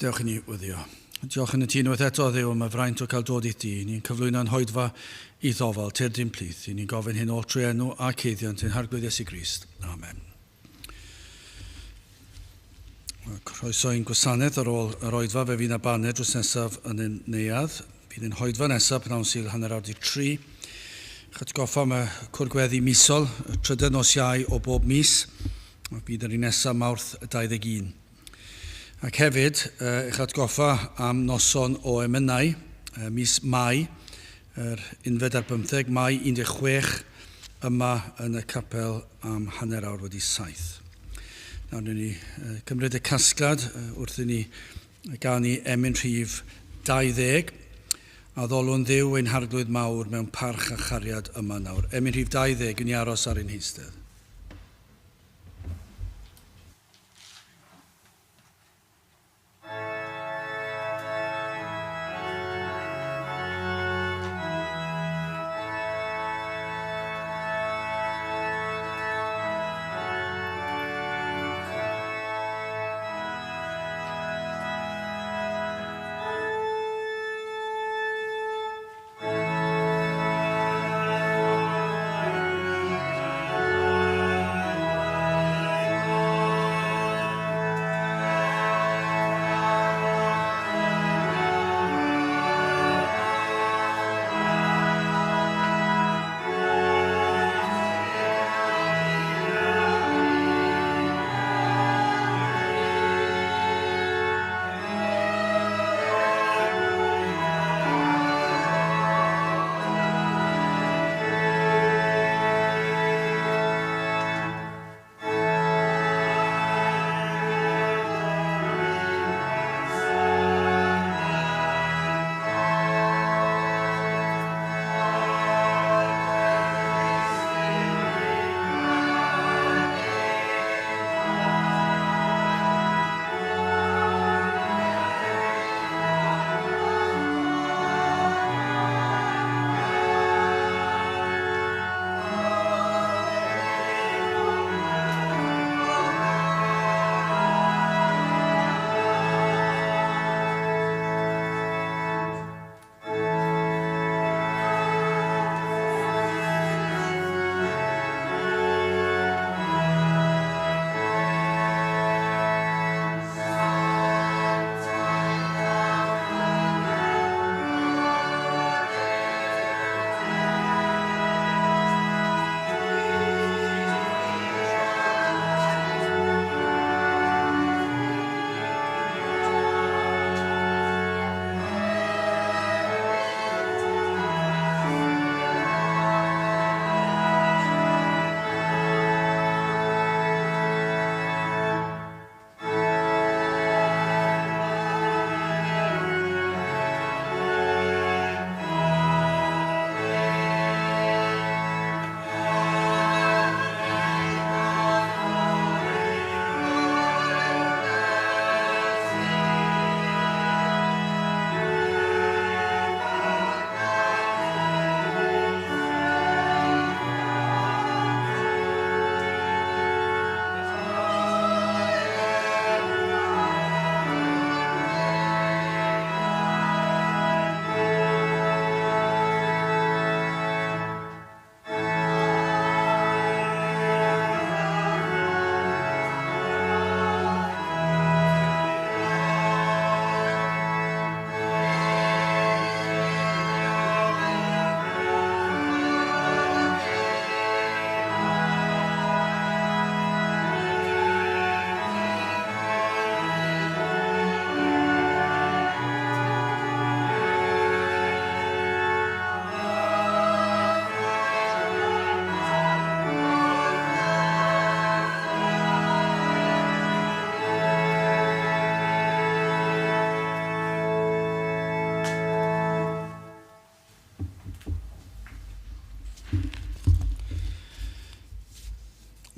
Dewch i ni wyddio. Diolch yn y ti unwaith eto, Dduw, am y fraint o cael dod i ti. Ni'n cyflwyno'n hoedfa i'th ofal, tyrd i'n plith. I ni'n gofyn hyn oll trwy enw a ceiddiant ein Harglwydd Iesu Grist. Amen. Croeso i'n gwasanaeth ar ôl yr oedfa, fe fydd 'na baned drws nesaf yn ein neuadd. Bydd ein hoedfa nesaf pnawn Sul 3:30. Eich atgoffa am y cwr gweddi misol, y trydedd nos Iau o bob mis. Bydd yr un nesaf Mawrth 21. Ac hefyd, eich atgoffa am noson o emynau, mis Mai, yr unfed ar bymtheg, Mai 16, yma yn y capel am 7:30. Nawr, wnawn ni cymryd y casgliad wrth i ni ganu emyn rhif 20, Addolwn Dduw ein Harglwydd mawr mewn parch a chariad yma nawr. Emyn rhif 20, i ni aros ar ein heistedd.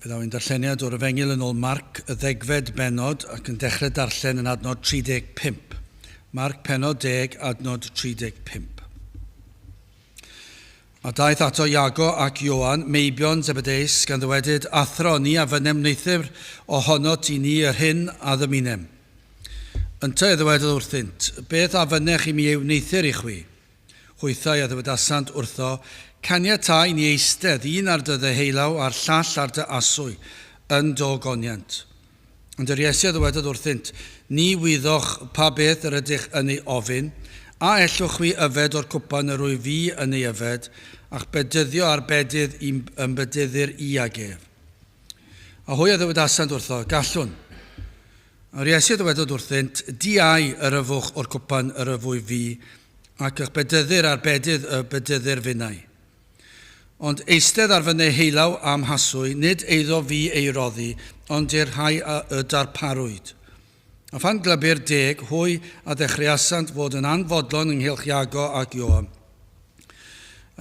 Fe ddaw ein darlleniad o'r Efengyl yn ôl Marc y ddegfed bennod ac yn dechrau darllen yn adnod 35. Marc pennod 10, adnod 35. A daeth ato Iago ac Ioan, meibion Zebedeus, gan ddywedyd, Athro, ni a fynnem wneuthur ohonot i ni yr hyn a ddymunem. Yntau a ddywedodd wrthynt, Beth a fynnech i mi ei wneuthur i chwi? Hwythau a ddywedasant wrtho, Caniatâ i ni eistedd, un ar dy ddeheulaw a'r llall ar dy aswy, yn dy ogoniant. Ond yr Iesu a ddywedodd wrthynt, Ni wyddoch pa beth yr ydych yn ei ofyn, a ellwch chwi yfed o'r cwpan yr wyf fi yn ei yfed, a'ch bedyddio â'r bedydd i'm ym bedyddir i ag ef? A hwy a ddywedasant wrtho, Gallwn. A'r Iesu a ddywedodd wrthynt, Diau yr yfwch o'r cwpan yr yfwyf fi, ac y'ch bedyddir â'r bedydd y bedyddir finnau. Ond eistedd ar fy neheulaw a'm haswy, nid eiddo fi ei roddi, ond i'r rhai a y darparwyd. A phan glybu'r deg, hwy a ddechreuasant fod yn anfodlon ynghylch Iago ac Ioan.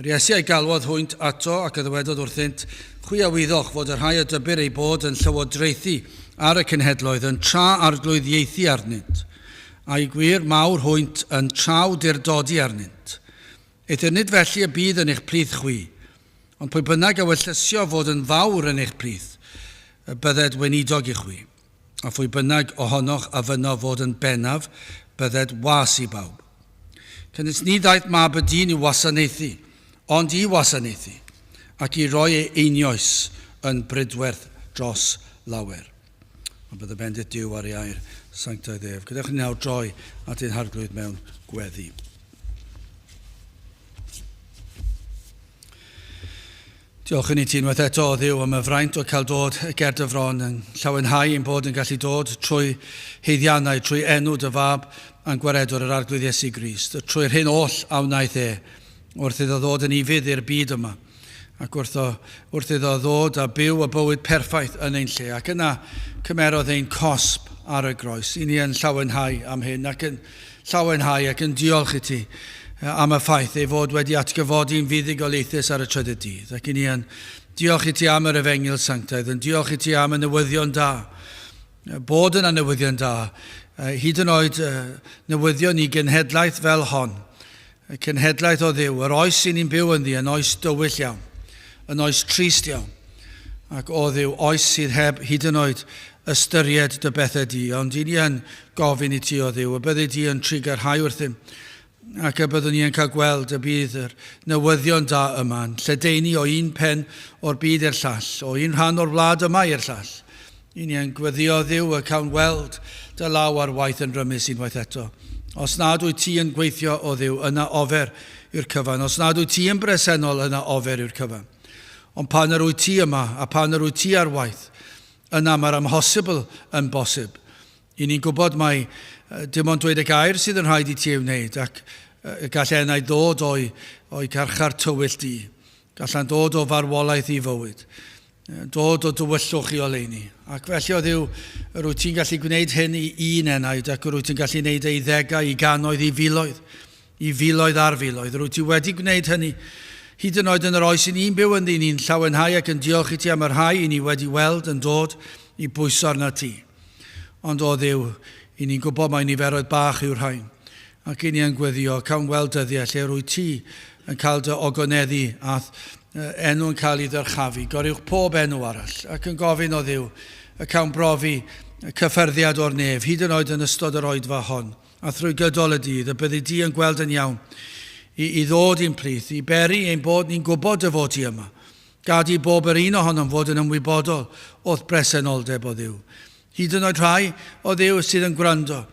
Yr Iesu a'i galwodd hwynt ato ac a ddywedodd wrthynt, Chwi a wyddoch fod y rhai a dybir eu bod yn llywodraethu ar y cenhedloedd yn tra-arglwyddiaethu arnynt, a'u gwir mawr hwynt yn trawdurdodi arnynt. Eithr nid felly y bydd yn eich plith chwi. Ond pwy bynnag a wyllysio fod yn fawr yn eich plith, y bydded weinidog i chwi. A phwy bynnag ohonoch a fynno fod yn bennaf, bydded was i bawb. Canys ni ddaeth Mab y Dyn i'w wasanaethu, ond i wasanaethu, ac i roi ei einioes yn bridwerth dros lawer. Ond bydde bendith Duw ar ei air sanctaidd ef. Gadewch i ni nawr droi at ein Harglwydd mewn gweddi. Diolch i ni ti unwaith eto, o Dduw, am y fraint o cael dod ger dy fron, yn llawenhau ein bod yn gallu dod trwy haeddiannau, trwy enw dy fab a'n gwaredwr yr Arglwydd Iesu Grist, trwy'r hyn oll a wnaeth e, wrth iddo ddod yn ufudd i'r byd yma, ac wrtho, wrth iddo ddod a byw y bywyd perffaith yn ein lle, ac yna cymerodd ein cosb ar y groes. I ni yn llawenhau am hyn, ac yn llawenhau ac yn diolch i ti am y ffaith ei fod wedi atgyfodi'n fuddugoliaethus ar y trydydd dydd. Ac i ni yn diolch i ti am yr efengyl sanctaidd, yn diolch i ti am y newyddion da, bod yna newyddion da, hyd yn oed newyddion i genhedlaeth fel hon, cenhedlaeth o Dduw, yr oes sy'n ni'n byw ynddi yn oes dywyll iawn, yn oes trist iawn, ac o Dduw, oes sydd heb hyd yn oed ystyried dy bethau di, ond i ni yn gofyn i ti, o Dduw, y byddi di yn trugarhau wrthym, ac y byddwn ni yn cael gweld y bydd yr newyddion da yma'n lledaenu o un pen o'r byd i'r llall, o un rhan o'r wlad yma i'r llall. I ni yn gweddio, Dduw, y cawn weld dy law ar waith yn rymus unwaith eto. Os nad wyt ti yn gweithio, o Dduw, yna ofer yw'r cyfan. Os nad wyt ti yn bresennol, yna ofer yw'r cyfan. Ond pan yr wyt ti yma, a pan yr wyt ti ar waith, Yna mae'r amhosibl yn bosib. I ni'n gwybod mai dim ond dweud y gair sydd yn rhaid i ti ei wneud ac y gall enaid ddod o'i, o'i carchar tywyll di. Gallan dod o farwolaeth i fywyd, dod o dywyllwch i oleuni. Ac felly o Dduw, yr wyt ti'n gallu gwneud hyn i un enaid ac yr wyt ti'n gallu gwneud ei ddegau, i gannoedd, i filoedd. I filoedd ar filoedd. Rwyt ti wedi gwneud hynny. Hyd yn oed yn yr oes i ni'n byw ynddi, ni'n llawenhau ac yn diolch i ti am y rhai i ni wedi weld yn dod i bwyso arnat ti. Ond o Dduw, i ni'n gwybod mai niferoedd bach yw'r rhain. Ac i ni yn gweddio, cawn weld dyddiau lle rwyt ti yn cael dy ogoneddu a'th enw yn cael ei ddyrchafu, goruwch pob enw arall, ac yn gofyn o Dduw, y cawn brofi cyffyrddiad o'r nef, hyd yn oed yn ystod yr oedfa hon. A thrwy gydol y dydd, y byddi di yn gweld yn iawn i, i ddod i'n plith, i beri ein bod ni'n gwybod dy fod ti yma. Gad i bob yr un ohonom fod yn ymwybodol o'th bresenoldeb, o Dduw. Hyd yn oed rhai, o Dduw, sydd yn gwrando,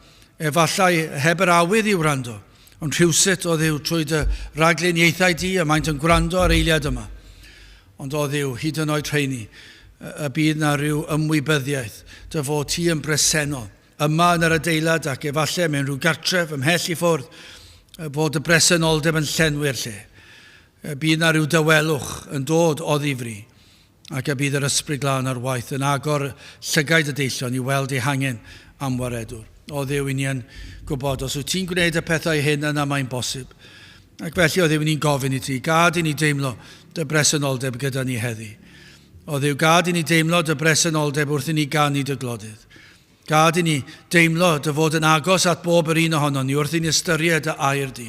efallai heb yr awydd i wrando, ond rhywsut, o Dduw, trwy dy ragluniaethau di, y maent yn gwrando ar eiliad yma. Ond, o Dduw, hyd yn oed rheini, y bydd na rhyw ymwybyddiaeth dy fod ti yn bresennol, Yma yn yr adeilad ac efallai mewn rhyw gartref ymhell i ffwrdd, fod y bresenoldeb yn llenwi'r lle. Bydd na rhyw dawelwch yn dod oddi fri, ac y bydd yr Ysbryd Glân ar waith yn agor llygaid y deillion i weld eu hangen am waredwr. O Dduw, i ni yn gwybod, os wyt ti'n gwneud y pethau hyn, yna mae'n bosib. Ac felly, o Dduw, i ni'n gofyn i ti, gad i ni deimlo dy bresenoldeb gyda ni heddi. O Dduw, gad i ni deimlo dy bresenoldeb wrth i ni ganu dy glodydd. Gad i ni deimlo dy fod yn agos at bob yr un ohonon ni wrth i ni ystyried dy air di,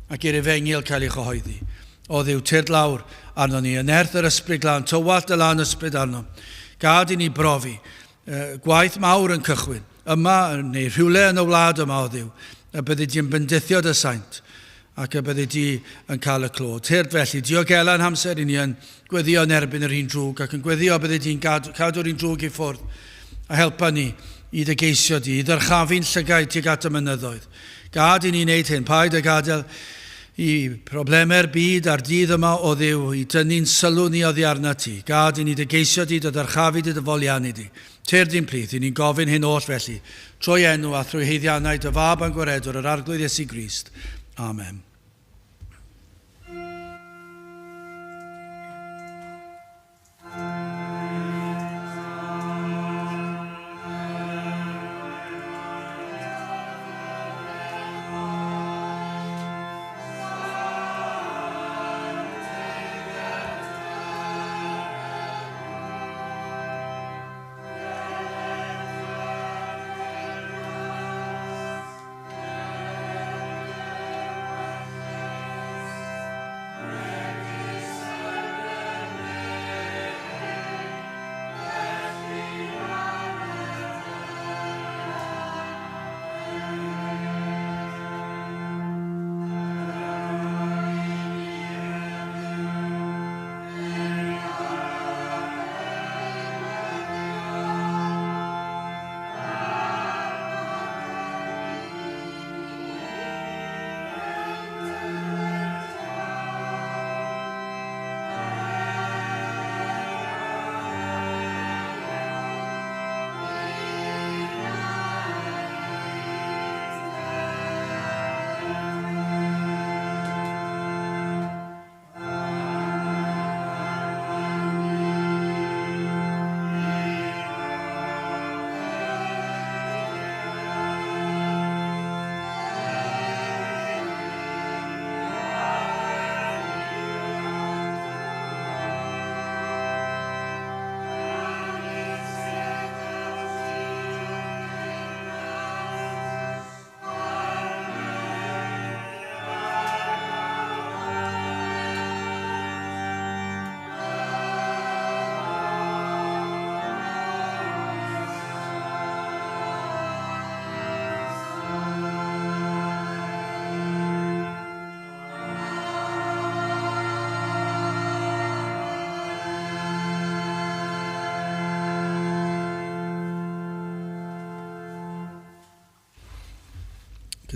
ac i'r efengyl cael ei chyhoeddi. O Dduw, tyrd lawr arnon ni, yn nerth yr Ysbryd Glân, tywallt dy lân ysbryd arnom. Gad i ni brofi gwaith mawr yn cychwyn yma neu rhywle yn y wlad yma o Dduw, y byddi di'n bendithio dy saint ac y byddi di yn cael y clod. Tyrd felly, diogela'n hamser i ni yn gweddio yn erbyn yr un drwg ac yn gweddio byddi di'n cadw'r un drwg i ffwrdd a helpa ni i dy geisio di, i ddyrchafu'n llygaid tuag at y mynyddoedd. Gad i ni wneud hyn, paid a gadael i problemau'r byd a'r dydd yma o Dduw i dynnu'n sylw ni oddi arnat ti. Gad i ni dy geisio di, dy ddyrchafu di, dy foliannu di. Tyrd i'n plith, i ni'n gofyn hyn oll felly, trwy enw a thrwy haeddiannau dy Fab a'n Gwaredwr, yr Arglwydd Iesu Grist. Amen.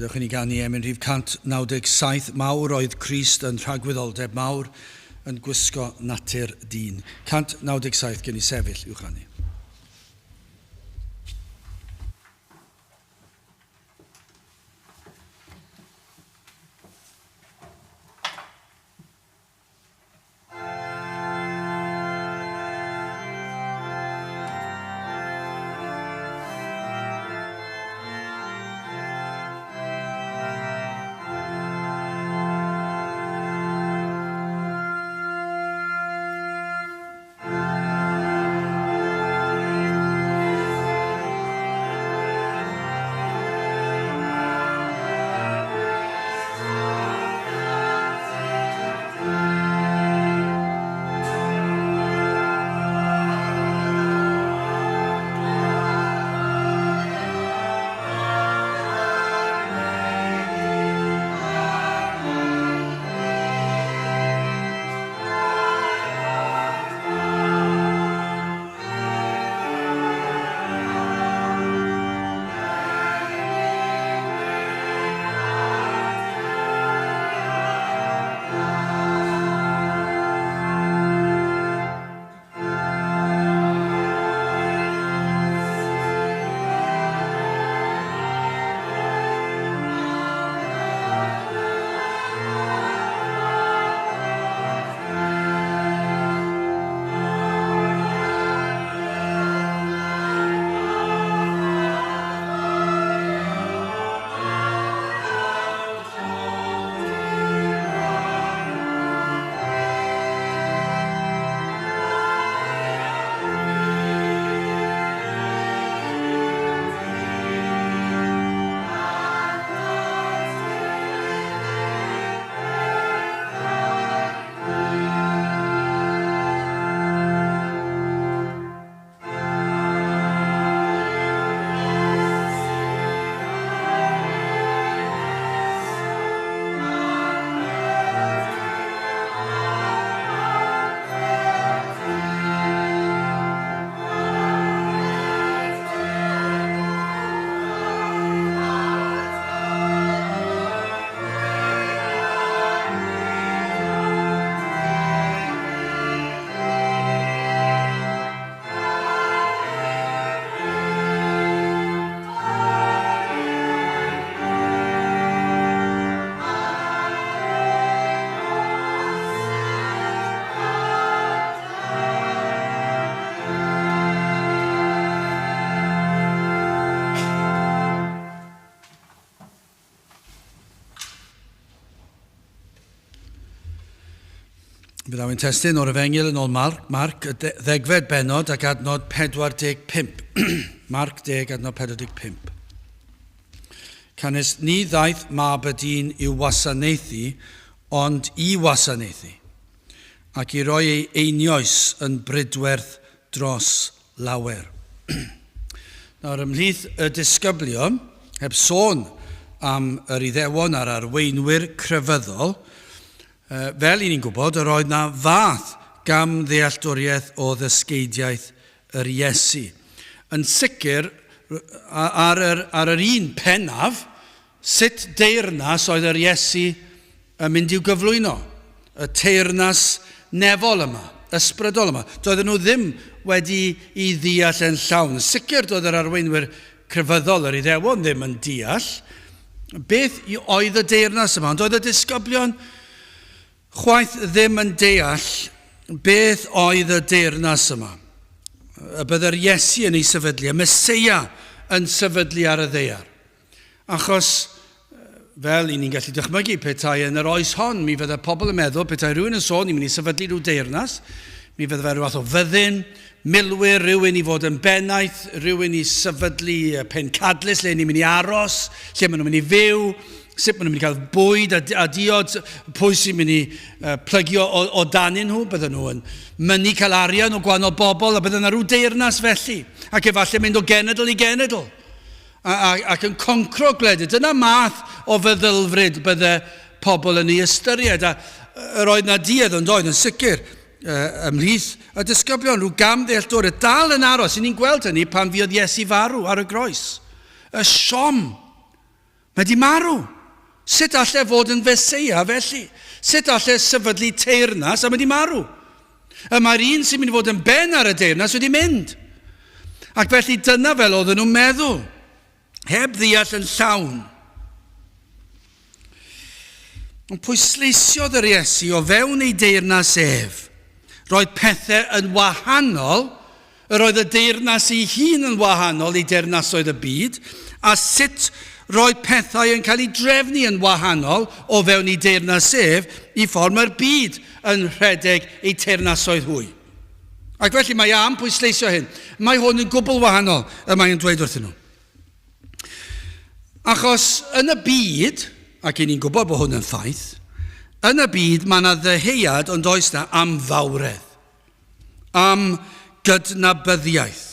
Gadewch i ni ganu emyn rhif 197, Mawr oedd Crist yn rhagwyddoldeb mawr yn gwisgo natur dyn. 197 gen i sefyll i'w chanu. Bydd awyn testun o'r Efengyl yn ôl Marc, Marc y ddegfed bennod ac adnod 45. Marc 10, adnod 45. Canys ni ddaeth mab y dyn i'w wasanaethu, ond i wasanaethu, ac i roi ei einioes yn brydwerth dros lawer. Nawr, ymhlith y disgyblion, heb sôn am yr Iddewon a'r arweinwyr crefyddol, Fel i ni'n gwybod, yr oedd 'na fath gamddealltwriaeth o ddysgeidiaeth yr Iesu. Yn sicr, ar yr, ar yr un pennaf, sut deyrnas oedd yr Iesu yn mynd i'w gyflwyno? Y teyrnas nefol yma, ysbrydol yma. Doedden nhw ddim wedi i ddeall yn llawn. Yn sicr, doedd yr arweinwyr crefyddol yr Iddewon ddim yn deall beth oedd y deyrnas yma, ond oedd y disgyblion chwaith ddim yn deall beth oedd y deyrnas yma. Y bydde'r Iesu yn ei sefydlu, y Meseia yn sefydlu ar y ddaear. Achos, fel i ni'n gallu dychmygu, petai yn yr oes hon, mi fydde pobl yn meddwl, petai rhywun yn sôn, ni'n mynd i sefydlu rhyw deyrnas, mi fydde fe rhyw fath o fyddin, milwyr, rhywun i fod yn bennaeth, rhywun i sefydlu pencadlys lle ni'n mynd i aros, lle maen nhw'n mynd i fyw, sut maen nhw'n mynd i cael bwyd a, a diod, pwy sy'n mynd i uh, plygio o, o danyn nhw, bydden nhw yn mynnu cael arian o gwahanol bobl, a bydden nhw rhyw deyrnas felly, ac efallai mynd o genedl i genedl. a, a, ac yn concro gwledydd. Dyna math o feddylfryd bydde pobl yn ei ystyried. A yr oedd na duedd yn doedd yn sicr ymhlith y disgyblion, rhyw gam ddealltwriaeth, dal yn aros. I ni'n gweld hynny pan fuodd Iesu farw ar y groes. Y siom. Mae di marw. Sut alle fod yn Feseia felly? Sut alle sefydlu teyrnas a mae di marw? Y mae'r un sy'n mynd i fod yn ben ar y deyrnas wedi mynd. Ac felly dyna fel oedden nhw'n meddwl, heb ddeall yn llawn. Ond pwysleisiodd yr Iesu o fewn ei deyrnas ef. Roedd pethau yn wahanol, yr oedd y deyrnas ei hun yn wahanol i deyrnasoedd y byd, a sut roedd pethau yn cael ei drefnu yn wahanol o fewn ei deyrnas ef i ffordd mae'r byd yn rhedeg eu teyrnasoedd hwy. Ac felly mae am pwysleisio hyn. Mae hwn yn gwbl wahanol, y mae yn dweud wrthyn nhw. Achos yn y byd, ac i ni'n gwybod bod hwn yn ffaith, yn y byd mae yna ddyheuad ond oes na am fawredd, am gydnabyddiaeth,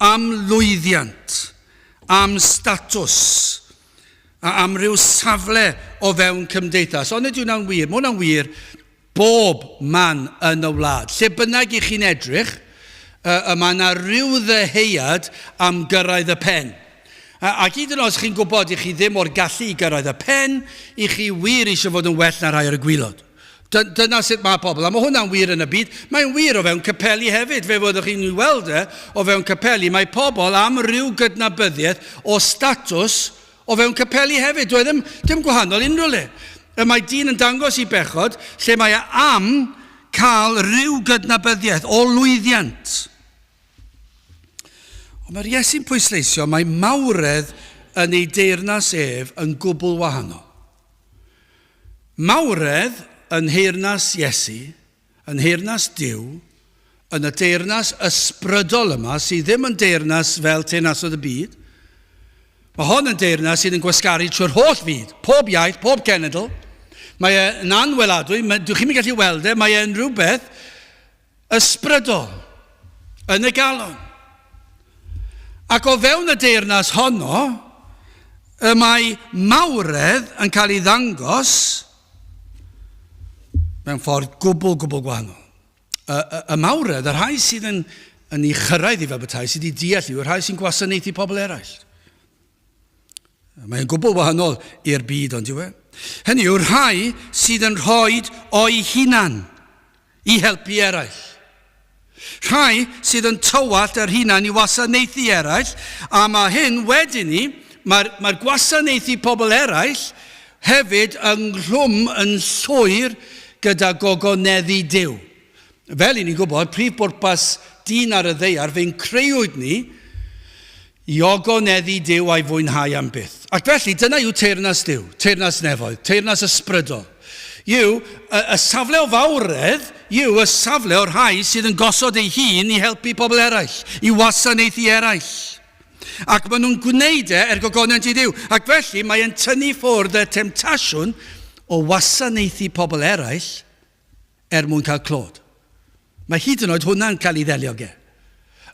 am lwyddiant, am statws, a am ryw safle o fewn cymdeithas. Ond ydy hwnna'n wir? Mae hwnna'n wir bob man yn y wlad. Lle bynnag i chi'n edrych, y mae yna rhyw ddeheuad am gyrraedd y pen. Ac hyd yn oed os chi'n gwybod i chi ddim o'r gallu i gyrraedd y pen, i chi wir eisiau fod yn well na rhai ar y gwylod. Dyna sut mae pobl, a mae hwnna'n wir yn y byd, mae'n wir o fewn capeli hefyd, fe fyddwch chi'n ei weld e o fewn capeli, mae pobl am ryw gydnabyddiaeth o statws O fewn capeli hefyd, dyw e ddim, dim gwahanol unrhyw le. Y mae dyn yn dangos i bechod lle mae e am cael rhyw gydnabyddiaeth o lwyddiant. Ond mae'r Iesu'n pwysleisio mae mawredd yn ei deyrnas ef yn gwbl wahanol. Mawredd yn nheyrnas Iesu Yn nheyrnas Duw, yn y deyrnas ysbrydol yma, sydd ddim yn deyrnas fel teyrnasoedd y byd, mae hon yn deyrnas sydd yn gwasgaru trwy'r holl fyd, pob iaith, pob cenedl. Mae e'n anweladwy, mae, dych chi'n gallu weld e, mae e'n rhywbeth ysbrydol yn y galon. Ac o fewn y deyrnas honno, y mae mawredd yn cael ei ddangos mewn ffordd gwbl, gwbl gwahanol. Y, y, y mawredd, y rhai sydd yn, yn ei chyrraedd i fel bethau, sydd wedi deall yw, y rhai sy'n gwasanaethu pobl eraill. Mae'n gwbl wahanol i'r byd, ond yw e? Hynny yw, rhai sydd yn rhoi o'i hunan i helpu eraill. Rhai sydd yn tywallt yr hunan i wasanaethu eraill, a mae hyn wedyn ni, mae'r mae gwasanaethu pobl eraill hefyd ynghlwm yn llwyr gyda gogoneddu Duw. Fel i ni'n gwybod, prif bwrpas dyn ar y ddaear, fe'n creuwyd ni i ogoneddu Duw a'i fwynhau am byth. Ac felly, dyna yw teyrnas Duw, teyrnas nefoedd, teyrnas ysbrydol. Yw y, y safle o fawredd yw y safle o'r rhai sydd yn gosod ei hun i helpu pobl eraill, i wasanaethu eraill. Ac maen nhw'n gwneud e er gogoniant i Dduw. Ac felly mae e'n tynnu ffwrdd y temtasiwn o wasanaethu pobl eraill er mwyn cael clod. Mae hyd yn oed hwnna'n cael ei ddelio ge.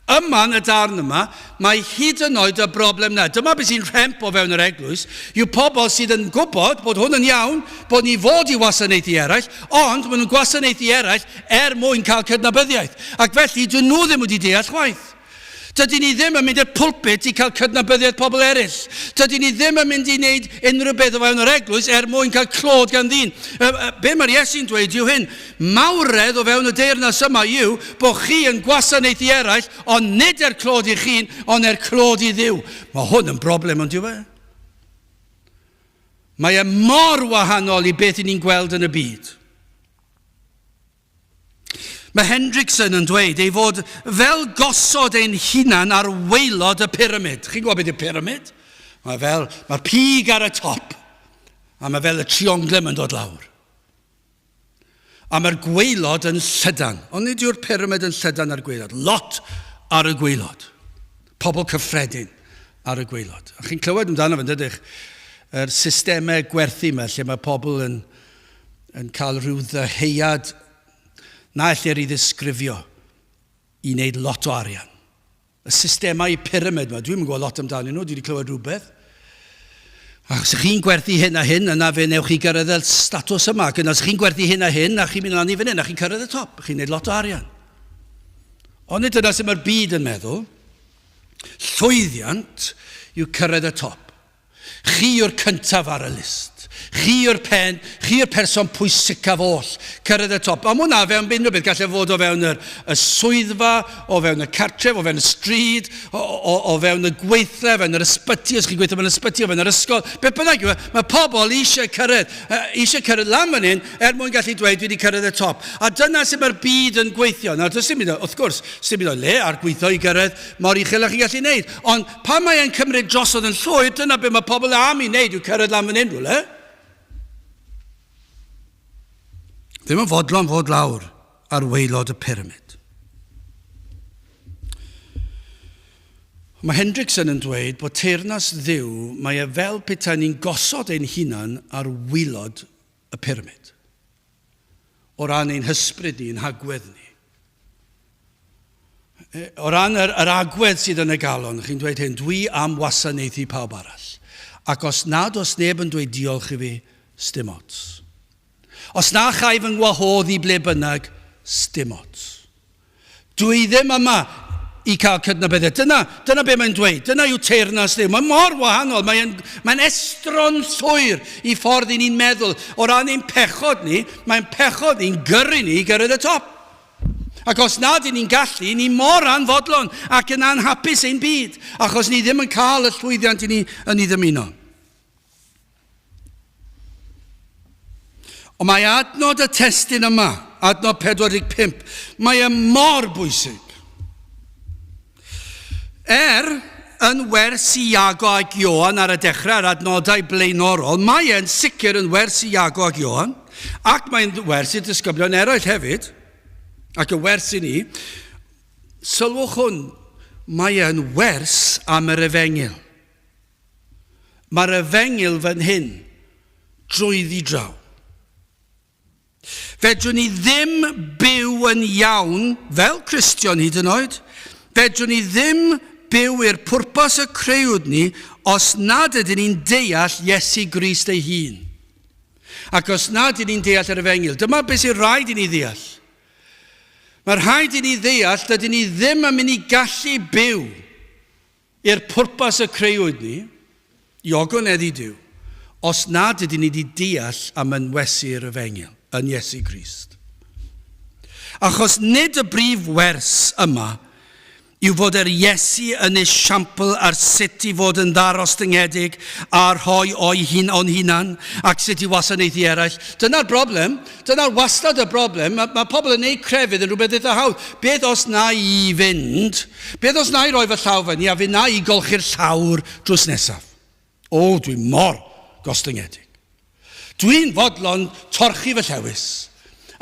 Yma yn y darn yma, mae hyd yn oed y broblem na. Dyma beth sy'n rhemp o fewn yr eglwys, yw pobl sydd yn gwybod bod hwn yn iawn, bod ni fod i wasanaethu eraill, ond maen nhw'n gwasanaethu eraill er mwyn cael cydnabyddiaeth. Ac felly, dyn nhw ddim wedi deall chwaith. Dydyn ni ddim yn mynd i'r pulpit i cael cydnabyddiaeth pobl eraill. Dydyn ni ddim yn mynd i wneud unrhyw beth o fewn yr eglwys er mwyn cael clod gan ddyn. Be mae'r Iesu'n dweud yw hyn, mawredd o fewn y deyrnas yma yw bod chi yn gwasanaethu eraill, ond nid er clod i chi'n, ond er clod i Dduw. Mae hwn yn broblem, ond yw e? Mae e mor wahanol i beth i ni'n gweld yn y byd. Mae Hendrickson yn dweud ei fod fel gosod ein hunan ar waelod y pyramid. Chi'n gwybod beth yw pyramid? Mae fel, mae'r pig ar y top, a mae fel y trionglem yn dod lawr. A mae'r gwaelod yn llydan. Ond nid yw'r pyramid yn llydan ar gwaelod. Lot ar y gwaelod. Pobl cyffredin ar y gwaelod. A chi'n clywed amdano fe, dydych? Yr systemau gwerthu yma lle mae pobl yn, yn cael rhyw ddyheuad na ellir ei ddisgrifio i wneud lot o arian. Y systemau pyramid yma, dwi'n gwybod lot amdanyn nhw, dwi wedi clywed rhywbeth. Ac os chi'n gwerthu hyn a hyn, yna fe newch chi gyrraedd y statws yma. Ac yna os chi'n gwerthu hyn a hyn, a chi'n mynd lan i fan hyn, a chi'n cyrraedd y top, chi'n gwneud lot o arian. Ond nid dyna sut mae'r byd yn meddwl. Llwyddiant yw cyrraedd y top. Chi yw'r cyntaf ar y list. Chi yw'r pen, chi yw'r person pwysicaf oll. Cyrraedd y top. Ond hwnna fewn unrhyw beth, gallai fod o fewn yr, y swyddfa, o fewn y cartref, o fewn y stryd, o, o, o fewn y gweithle, o fewn yr ysbyty, os chi'n gweithio mewn ysbyty, o fewn yr ysgol, beth bynnag yw e, mae pobl eisiau cyrraedd, eisiau cyrraedd lan fan hyn er mwyn gallu dweud dwi wedi cyrraedd y top. A dyna sut mae'r byd yn gweithio. Nawr, does dim byd, wrth gwrs, dim byd o'i le ar gweithio i gyrraedd mor uchel â chi'n gallu gwneud. Ond pan mae e'n cymryd drosodd yn llwyr, dyna beth mae pobl am i wneud yw cyrraedd lan fan hyn rhywle. Ddim yn fodlon fod lawr ar waelod y pyramid. Mae Hendrickson yn dweud bod teyrnas Dduw, mae e fel petai ni'n gosod ein hunan ar waelod y pyramid. O ran ein hysbryd ni, ein hagwedd ni. O ran yr, yr agwedd sydd yn y galon, chi'n dweud hyn, dwi am wasanaethu pawb arall. Ac os nad oes neb yn dweud diolch i fi, sdim ots. Os na chai fy ngwahodd i ble bynnag, sdim ots. Dwi ddim yma i cael cydnabyddiaeth. Dyna, dyna be mae'n dweud. Dyna yw teyrnas Dduw. Mae mor wahanol. Mae'n mae estron llwyr i ffordd i ni'n meddwl. O ran ein pechod ni, mae'n pechod ni'n gyrru ni i gyrraedd y top. Ac os nad y'n ni'n gallu, ni mor anfodlon ac yn anhapus ein byd, achos ni ddim yn cael y llwyddiant i ni yn ei ddymuno. Ond mae adnod y testun yma, adnod 45, mae e mor bwysig. Er yn wers i Iago ac Ioan ar y dechrau, yr adnodau blaenorol, mae e'n sicr yn wers i Iago ac Ioan, ac mae'n wers i'r disgyblion eraill hefyd, ac y wers i ni. Sylwch hwn, mae e'n wers am yr efengyl. Mae'r efengyl fan hyn drwyddi draw. Fedrwn ni ddim byw yn iawn fel Cristion hyd yn oed. Fedrwn ni ddim byw i'r pwrpas y creuwyd ni os nad ydyn ni'n deall Iesu Grist ei hun. Ac os nad ydyn ni'n deall yr efengyl. Dyma beth sy'n rhaid i ni ddeall. Mae rhaid i ni ddeall dydyn ni ddim yn mynd i gallu byw I'r pwrpas y creuwyd ni, i ogoneddu Duw, os nad ydyn ni wedi deall am ynwesu'r efengyl yn Iesu Grist. Achos nid y brif wers yma yw fod yr Iesu yn esiampl ar sut i fod yn ddarostyngedig a rhoi o'i hun o'n hunan ac sut i wasanaethu eraill. Dyna'r broblem. Dyna'r wastad y broblem. Mae, mae pobl yn eu crefydd yn rhywbeth eitha hawdd. Beth os na i fynd? Beth os na i roi fy llaw fyny a fi na i golchi'r llawr drws nesaf? O, dwi mor gostyngedig. Dwi'n fodlon torchi fy llewys.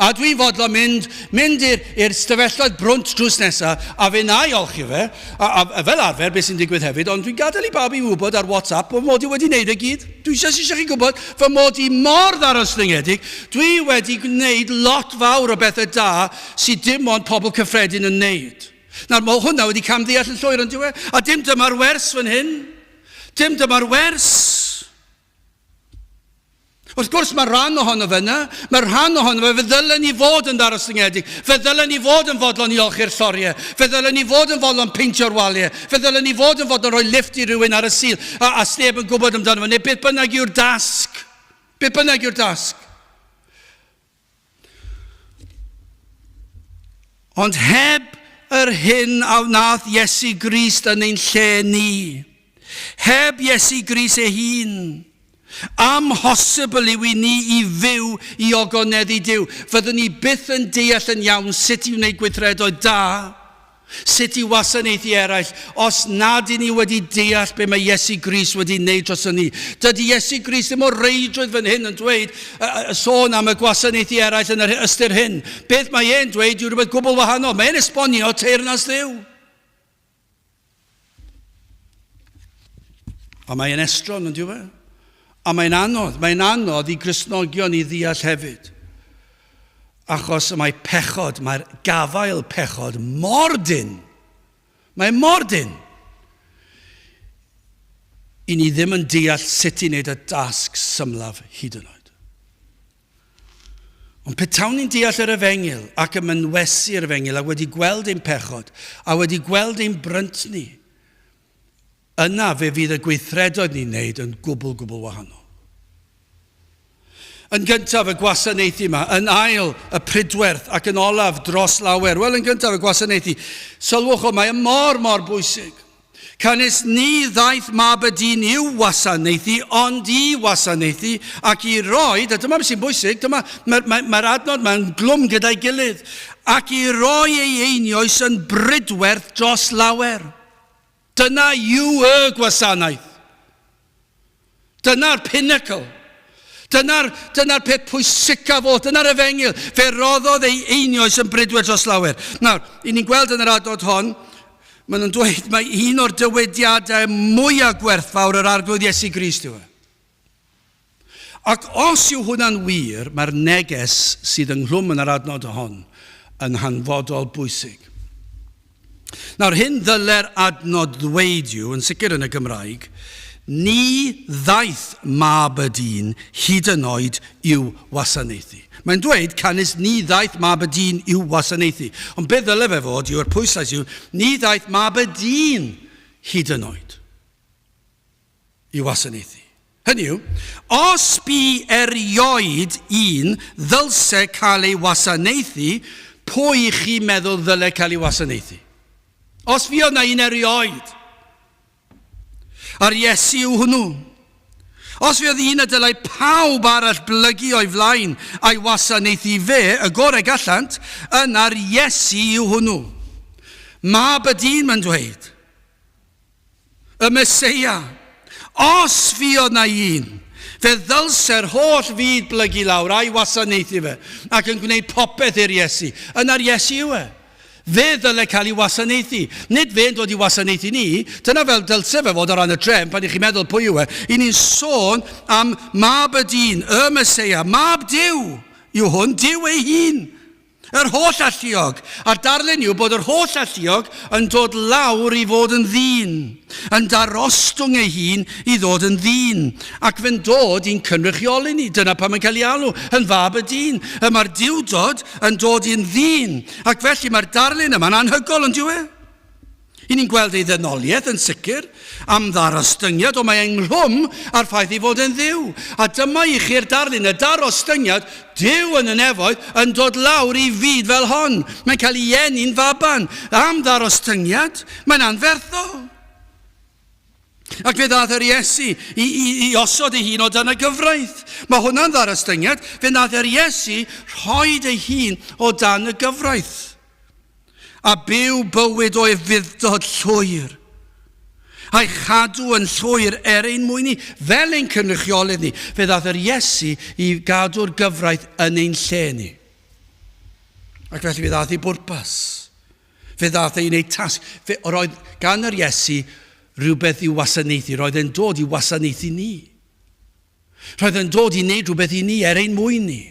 A dwi'n fodlon mynd, mynd i'r stafelloedd brwnt drws nesa, a fe na i olchi fe, a, a, a fel arfer, beth sy'n digwydd hefyd, ond dwi'n gadael i bawb i wybod ar WhatsApp bod mod i wedi wneud e gyd. Dwi jyst eisiau chi gwybod fy mod i mor ddarostyngiedig. Dwi wedi gwneud lot fawr o bethau da sydd dim ond pobl cyffredin yn wneud. Nawr, mae hwnna wedi camddeall yn llwyr, ond dyw e? A dim dyma'r wers fan hyn. Dim dyma'r wers. Wrth gwrs, mae rhan ohono fe yna. Mae rhan ohono fe, fe ddylen ni fod yn ddarostyngedig. Fe ddylen ni fod yn fodlon i olchi'r lloriau. Fe ddylen ni fod yn fodlon peintio'r waliau. Fe ddylen ni fod yn fodlon rhoi lifft i rywun ar y Sul a, a sneb yn gwybod amdano fe. Neu beth bynnag yw'r dasg. Beth bynnag yw'r dasg. Ond heb yr hyn a wnaeth Iesu Grist yn ein lle ni, heb Iesu Grist ei hun, amhosibl yw i ni i fyw i ogoneddu Duw. Fyddwn ni byth yn deall yn iawn sut i wneud gweithredoedd da Sut i wasanaethu eraill os nad y'n ni wedi deall be mae Iesu Grist wedi wneud droson ni. Dydy Iesu Grist ddim o reidrwydd fan hyn yn dweud, sôn am y gwasanaethu eraill yn yr ystyr hyn. Beth mae e'n dweud yw rhywbeth gwbl wahanol. Mae e'n esbonio teyrnas Dduw. A mae e'n estron, yn dyw e? A mae'n anodd, mae'n anodd i Gristnogion i ddeall hefyd. Achos mae pechod, mae'r gafael pechod mor dynn. Mae mor dynn. I ni ddim yn deall sut i wneud y dasg symlaf hyd yn oed. Ond petawn ni'n deall yr efengyl ac yn mynwesu'r efengyl ac wedi gweld ein pechod a wedi gweld ein brynt ni, yna fe fydd y gweithredoedd ni'n wneud yn gwbl, gwbl wahanol. Yn gyntaf, y gwasanaethu yma. Yn ail, y pridwerth. Ac yn olaf, dros lawer. Wel, yn gyntaf, y gwasanaethu. Sylwch o, mae e mor, mor bwysig. Canys ni ddaeth Mab y Dyn i'w wasanaethu, ond i wasanaethu ac i roi, a dyma beth sy'n bwysig, dyma, mae'r mae, mae adnod mae'n glwm gyda'i gilydd, ac i roi ei einioes yn bridwerth dros lawer. Dyna yw y gwasanaeth. Dyna'r pinnacle. Dyna'r, dyna peth pwysicaf o, dyna'r efengyl. Fe roddodd ei einioes yn bridwer dros lawer. Nawr, i ni'n gweld yn yr adnod hon, maen nhw'n dweud mae un o'r dywediadau mwyaf gwerthfawr yr Arglwydd Iesu Grist yw e. Ac os yw hwnna'n wir, mae'r neges sydd ynghlwm yn yr adnod hon yn hanfodol bwysig. Nawr, hyn ddyle'r adnod ddweud yw, yn sicr yn y Gymraeg, ni ddaeth mab y dyn hyd yn oed i'w wasanaethu. Mae'n dweud, canys ni ddaeth mab y dyn i'w wasanaethu. Ond beth ddyle fe fod yw'r pwyslais yw, ni ddaeth mab y dyn hyd yn oed i wasanaethu. Hynny yw, os bu erioed un ddylse cael ei wasanaethu, pwy i chi meddwl ddyle cael ei wasanaethu? Os fuodd na un erioed, a'r Iesu yw hwnnw. Os fuodd un y dylai pawb arall blygu o'i flaen a'i wasanaethu fe, y gorau gallant, yna'r Iesu yw hwnnw. Mab y dyn, mae'n dweud. Y Meseia. Os fuodd 'na un, fe ddylse'r holl fyd blygu lawr a'i wasanaethu fe, ac yn gwneud popeth i'r Iesu. Yna'r Iesu yw e. Fe ddyle cael ei wasanaethu. Nid fe'n dod i wasanaethu ni. Dyna fel dylse fe fod o ran y drefn, pan i chi'n meddwl pwy yw e. I ni'n sôn am Mab y Dyn, y Meseia, Mab Duw yw hwn, Duw ei hun. Yr holl alluog. A'r darlun yw bod yr holl alluog yn dod lawr i fod yn ddyn, yn darostwng ei hun i ddod yn ddyn, ac fe'n dod i'n cynrychioli ni. Dyna pam mae'n cael ei alw yn fab y dyn. Y mae'r Duwdod yn dod i'n ddyn, ac felly mae'r darlun yma'n anhygol, yn dyw e? I ni'n gweld ei ddynoliaeth yn sicr, am ddarostyngiad, ond mae ynghlwm â'r ffaith ei fod yn Dduw. A dyma i chi'r darlun, y darostyngiad, Duw yn y nefoedd yn dod lawr i fyd fel hon. Mae'n cael ei eni'n faban. Am ddarostyngiad, mae'n anferthol. Ac fe ddaeth yr Iesu i, i, i osod ei hun o dan y gyfraith. Mae hwnna'n ddarostyngiad. Fe wnaeth yr Iesu rhoid ei hun o dan y gyfraith. A byw bywyd o ufudd-dod llwyr. A'i chadw yn llwyr er ein mwyn ni, fel ein cynrychiolydd ni. Fe ddaeth yr Iesu i gadw'r gyfraith yn ein lle ni. Ac felly fe ddaeth i bwrpas. Fe ddaeth e i wneud tasg. Fe, roedd gan yr Iesu rhywbeth i'w wasanaethu. Roedd e'n dod i wasanaethu ni. Roedd e'n dod i wneud rhywbeth i ni er ein mwyn ni.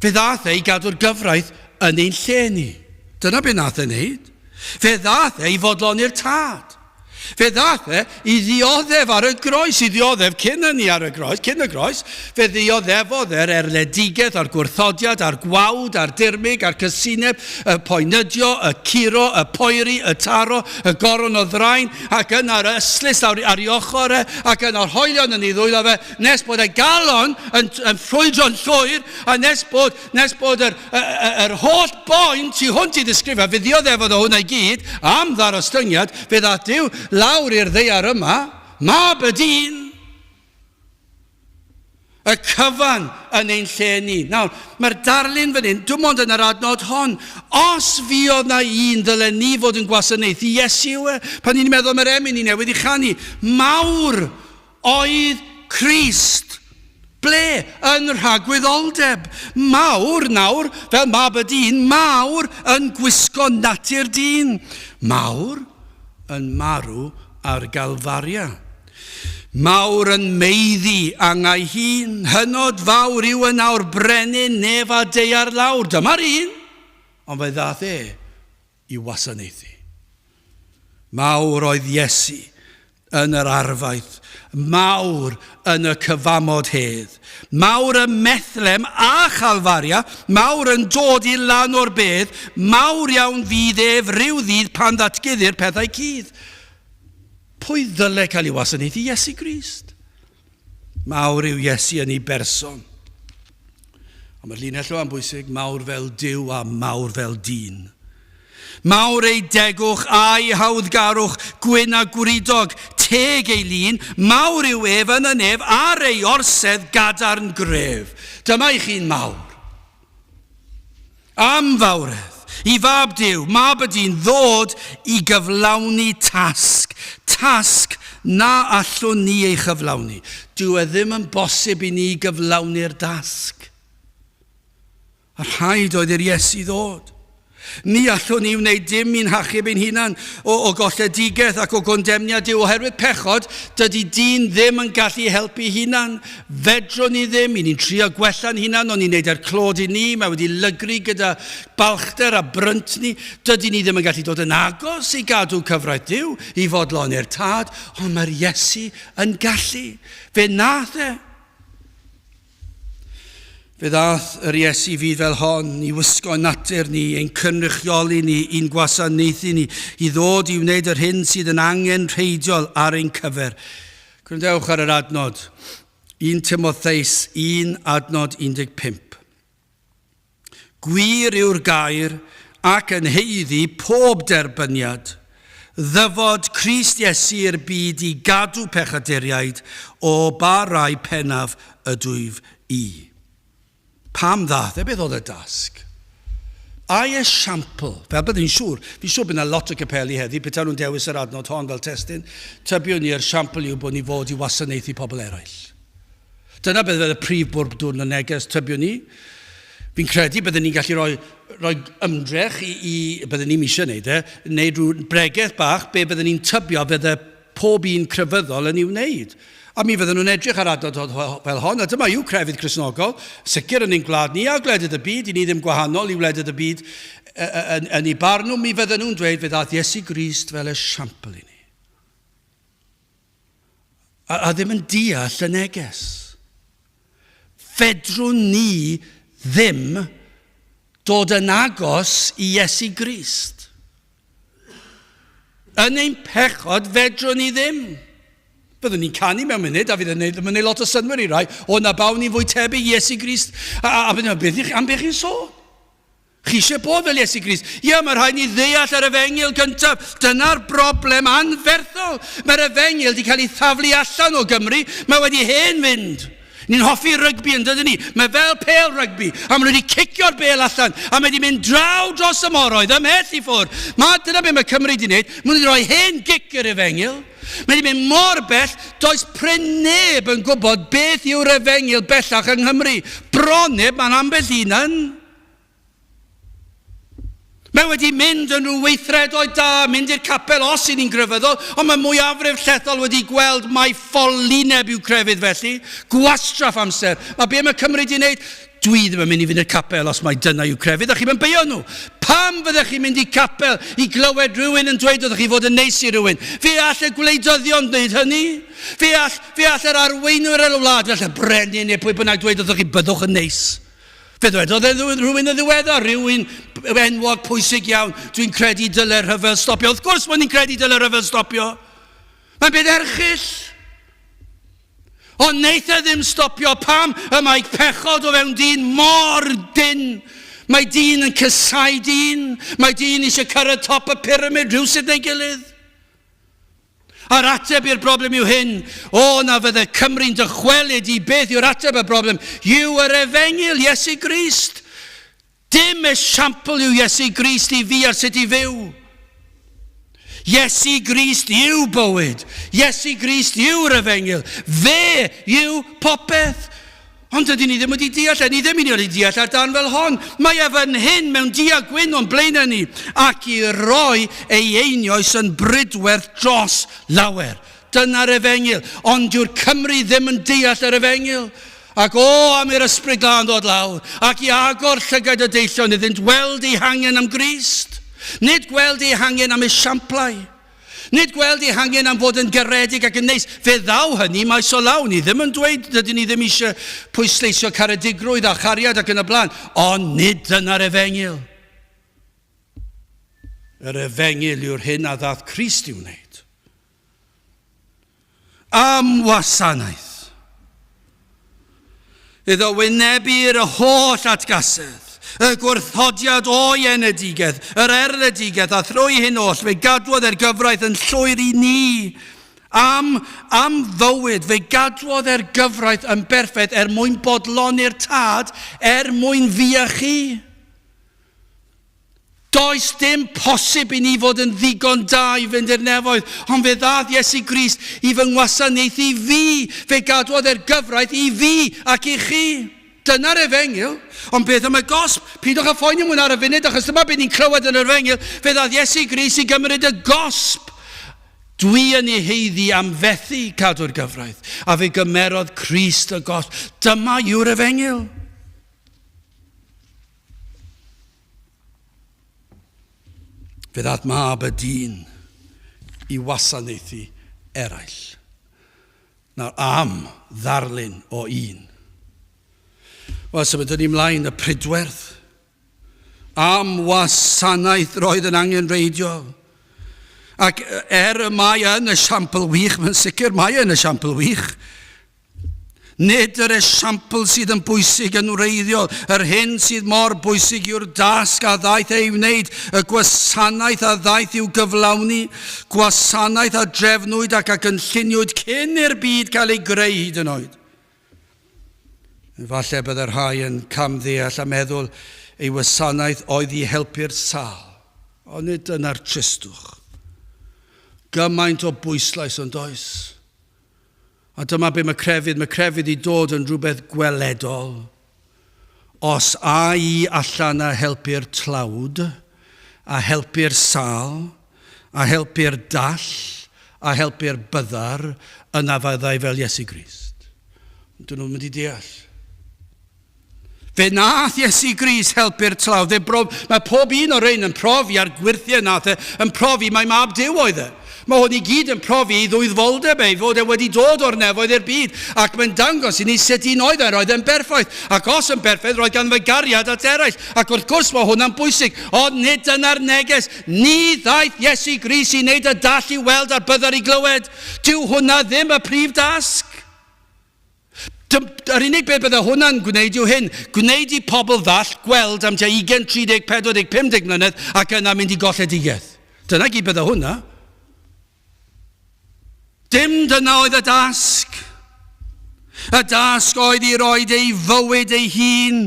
Fe ddaeth e i gadw'r gyfraith yn ein lle ni. Dyna be nath e wneud. Fe ddaeth e i fodloni'r tad. Fe ddaeth e i ddioddef ar y groes, i ddioddef cyn hynny ar y groes, cyn y groes. Fe ddioddefodd e'r erledigaeth a'r gwrthodiad a'r gwawd a'r dirmyg a'r cysineb, y poenydio, y curo, y poeri, y taro, y goron o ddrain, ac yna'r ystlys lawr ar ei ochr e, ac yna'r hoelion yn ei ddwylo fe, nes bod ei galon yn, yn ffrwydro'n llwyr, a nes bod, nes bod yr, yr, yr holl boen tu hwnt i ddisgrifio, fe ddioddefodd o hwnna i gyd, am ddarostyngiad, fe ddaeth Duw lawr i'r ddaear yma, mab y dyn, Y cyfan yn ein lle ni. Nawr, mae'r darlun fan hyn, dim ond yn yr adnod hon. Os fuodd na un ddylen ni fod yn gwasanaethu, Iesu yw e. Pan ni'n meddwl am yr emyn ni newydd i chanu, mawr oedd Crist. Ble? Yn rhagwyddoldeb. Mawr nawr, fel mab y dyn, mawr yn gwisgo natur dyn. Mawr yn marw ar Galfaria. Mawr yn meiddi angau hun, hynod fawr yw yn awr brenin nef a daear lawr. Dyma'r un, ond fe ddaeth e i wasanaethu. Mawr oedd Iesu yn yr arfaeth, mawr yn y cyfamod hedd, mawr ym Methlem a Chalfaria, mawr yn dod i lan o'r bedd, mawr iawn fydd ef ryw ddydd pan ddatguddir pethau cudd. Pwy ddyle cael ei wasanaethu? Iesu Grist. Mawr yw Iesu yn ei berson. Ond mae'r linell yma'n bwysig, mawr fel Duw a mawr fel dyn. Mawr ei degwch a'i hawddgarwch, gwyn a gwridog, teg ei lun, mawr yw ef yn y nef ar ei orsedd gadarn gref. Dyma i chi'n mawr. Am fawredd, i Fab Duw, Mab y Dyn, ddod i gyflawni tasg, tasg na allwn ni ei chyflawni. Dyw e ddim yn bosib i ni gyflawni'r dasg. A rhaid oedd i'r Iesu ddod. Ni allwn ni wneud dim i'n hachub ein hunan o, o golledigaeth ac o gondemniad Duw. Oherwydd pechod, dydy dyn ddim yn gallu helpu hunan. Fedrwn ni ddim, i ni'n trio gwella'n hunan, ond ni'n neud e'r clod i ni, mae wedi lygru gyda balchder a bryntni. Dydy ni ddim yn gallu dod yn agos i gadw cyfraith Duw, i fodloni'r Tad, ond mae'r Iesu yn gallu. Fe nath e. Fe ddaeth yr Iesu i fyd fel hon, i wisgo natur ni, ein cynrychioli ni, i'n gwasanaethu ni, i ddod i wneud yr hyn sydd yn angenrheidiol ar ein cyfer. Gwrandewch ar yr adnod, 1 Timotheus 1 adnod 15. Gwir yw'r gair ac yn haeddu pob derbyniad, ddyfod Crist Iesu i'r byd i gadw pechaduriaid, o ba rai pennaf ydwyf i. Pam ddaeth e? Beth oedd y dasg? Ai esiampl, fel byddwn i'n siŵr, fi'n siŵr bydd yna lot o capeli heddi, petai nhw'n dewis yr adnod hon fel testun, tybiwn i'r esiampl yw bod ni fod i wasanaethu pobl eraill. Dyna beth oedd y prif bwrbdwrn y neges, tybiwn i. Fi'n credu byddwn ni'n gallu rhoi, rhoi ymdrech i, i byddwn ni'n eisiau gwneud e, wneud rhyw bregeth bach be byddwn ni'n tybio fydde pob un crefyddol yn ei wneud. A mi fydden nhw'n edrych ar adnod fel hon, a dyma yw crefydd Cristnogol, sicr yn ein gwlad ni a gwledydd y byd, i ni ddim gwahanol i wledydd y byd yn, yn ei barn nhw, mi fydden nhw'n dweud fe ddaeth Iesu Grist fel esiampl i ni. A, a ddim yn deall y neges. Fedrwn ni ddim dod yn agos i Iesu Grist. Yn ein pechod, fedrwn ni ddim. Byddwn ni'n canu mewn munud, a fydd yn neud, yn neud lot o synnwyr i rai, o na bawn ni'n fwy tebyg i Iesu Grist. A, a, a byddwn ni'n am beth chi'n sôn? Chi eisiau bod fel Iesu Grist? Ie, mae rhaid ni ddeall yr efengyl gyntaf. Dyna'r broblem anferthol. Mae'r efengyl wedi cael ei thaflu allan o Gymru. Mae wedi hen fynd. Ni'n hoffi rygbi yn dydyn ni? Mae fel pêl rygbi, a maen nhw wedi cicio'r bêl allan, a mae wedi mynd draw dros y moroedd, ymhell i ffwrdd. Mae, dyna beth mae Cymru wedi wneud, maen nhw wedi rhoi hen gic i'r efengyl. Mae wedi mynd mor bell, does prin neb yn gwybod beth yw'r efengyl bellach yng Nghymru. Bron neb, mae'n ambell un yn. Mae wedi mynd yn rhyw weithredoedd da, mynd i'r capel os y'n ni'n grefyddol, ond mae mwyafrif llethol wedi gweld mai ffolineb yw crefydd felly. Gwastraff amser. Mae be mae Cymru wedi wneud? Dwi ddim yn mynd i fynd i'r capel os mai dyna yw crefydd, a chi'm yn beio nhw. Pam fyddech chi'n mynd i capel i glywed rhywun yn dweud wrthych chi fod yn neis i rhywun? Fe all y gwleidyddion wneud hynny. Fe all, fe all yr arweinwyr ar y wlad, fe all y brenin neu pwy bynnag dweud wrthych chi byddwch yn neis. Fe ddwedodd e rhywun yn ddiweddar, rhywun enwog pwysig iawn, dwi'n credu dyle rhyfel stopio. Wrth gwrs bod ni'n credu dyle rhyfel stopio. Mae'n beth erchyll. Ond wneith e ddim stopio pam y mae pechod o fewn dyn mor dyn. Mae dyn yn cysau dyn. Mae dyn eisiau cyrraedd top y pyramid rhywsut neu gilydd. A'r ateb i'r broblem yw hyn, o na fydde Cymru'n dychwelyd i beth yw'r ateb y broblem, yw yr efengyl Iesu Grist. Dim esiampl yw Iesu Grist i fi ar sut i fyw. Iesu Grist yw bywyd. Iesu Grist yw'r efengyl. Fe yw popeth. Ond dydyn ni ddim wedi deall e, ni ddim yn wedi deall ar dan fel hon. Mae e fan hyn mewn du a gwyn o'n blaenau ni, ac i roi ei einioes yn bridwerth dros lawer. Dyna'r efengyl. Ond dyw'r Cymry ddim yn deall yr efengyl. Ac o, am i'r Ysbryd Glân ddod lawr, ac i agor llygaid y deillion iddynt weld eu hangen am Grist. Nid gweld eu hangen am esiamplau. Nid gweld eu hangen am fod yn garedig ac yn neis. Fe ddaw hynny maes o law. Ni ddim yn dweud, dydyn ni ddim eisiau pwysleisio caredigrwydd a chariad ac yn y blaen, ond nid dyna'r efengyl. Yr efengyl yw'r hyn a ddath Crist i'w wneud. Am wasanaeth. Iddo wynebu'r holl atgasedd, y gwrthodiad o'i enedigaeth, yr erledigaeth, a thrwy hyn oll fe gadwodd e'r gyfraith yn llwyr i ni. Am, am fywyd, fe gadwodd e'r gyfraith yn berffaith er mwyn bodloni'r Tad, er mwyn fi a chi. Does dim posib i ni fod yn ddigon da i fynd i'r nefoedd, ond fe ddaeth Iesu Grist i fy ngwasanaethu fi, fe gadwodd e'r gyfraith i fi ac i chi. Dyna'r efengyl. Ond beth am y gosb? Peidiwch â phoeni am hwnna ar y funud, achos dyma beth ni'n clywed yn yr efengyl, fe ddaeth Iesu Grist i gymryd y gosb. Dwi yn ei haeddu am fethu cadw'r gyfraith, a fe gymerodd Crist y gosb. Dyma yw'r efengyl. Fe ddaeth mab y dyn i wasanaethu eraill. Nawr am ddarlun o un. Wel, symudwn ni mlaen y pridwerth. Am wasanaeth roedd yn angenrheidiol. Ac er y mae yn esiampl wych, mae'n sicr mae yn esiampl wych, Nid yr esiampl sydd yn bwysig yn wreiddiol, yr hyn sydd mor bwysig yw'r dasg a ddaeth ei wneud, y gwasanaeth a ddaeth i'w gyflawni, gwasanaeth a drefnwyd ac a gynlluniwyd cyn i'r byd cael ei greu hyd yn oed. Efallai byddai rhai yn camddeall a meddwl ei wasanaeth oedd i helpu'r sâl, ond nid dyna'r tristwch. Gymaint o bwyslais ond oes? A dyma be mae crefydd, mae crefydd i dod yn rhywbeth gweledol. Os a i allan a helpu'r tlawd, a helpu'r sâl, a helpu'r dall, a helpu'r byddar, yna fyddai fel Iesu Grist. Dyn nhw'n mynd i deall. Fe nath Iesu Grist helpu'r tlawd. Fe brof, mae pob un o'r rhain yn profi a'r gwyrthiau nath e, yn profi mai mab Duw oedd e. Mae hwn i gyd yn profi ei ddwyddfoldeb e, ei fod e wedi dod o'r nefoedd i'r byd, ac mae'n dangos i ni sut un oedd e, roedd e'n berffaith, ac os yn berffaith, roedd ganddo fe gariad at eraill, ac wrth gwrs mae hwnna'n bwysig, ond nid dyna'r neges, ni ddaeth Iesu Grist i wneud y dall i weld a'r byddar i glywed, dyw hwnna ddim y prif dasg. Yr unig beth bydde hwnna'n gwneud yw hyn, gwneud i pobl ddall gweld am tua 20, 30, 40, 50 mlynedd ac yna mynd i golledigaeth. Dyna gyd bydde hwnna. Dim dyna oedd y dasg. Y dasg oedd i roed ei fywyd ei hun,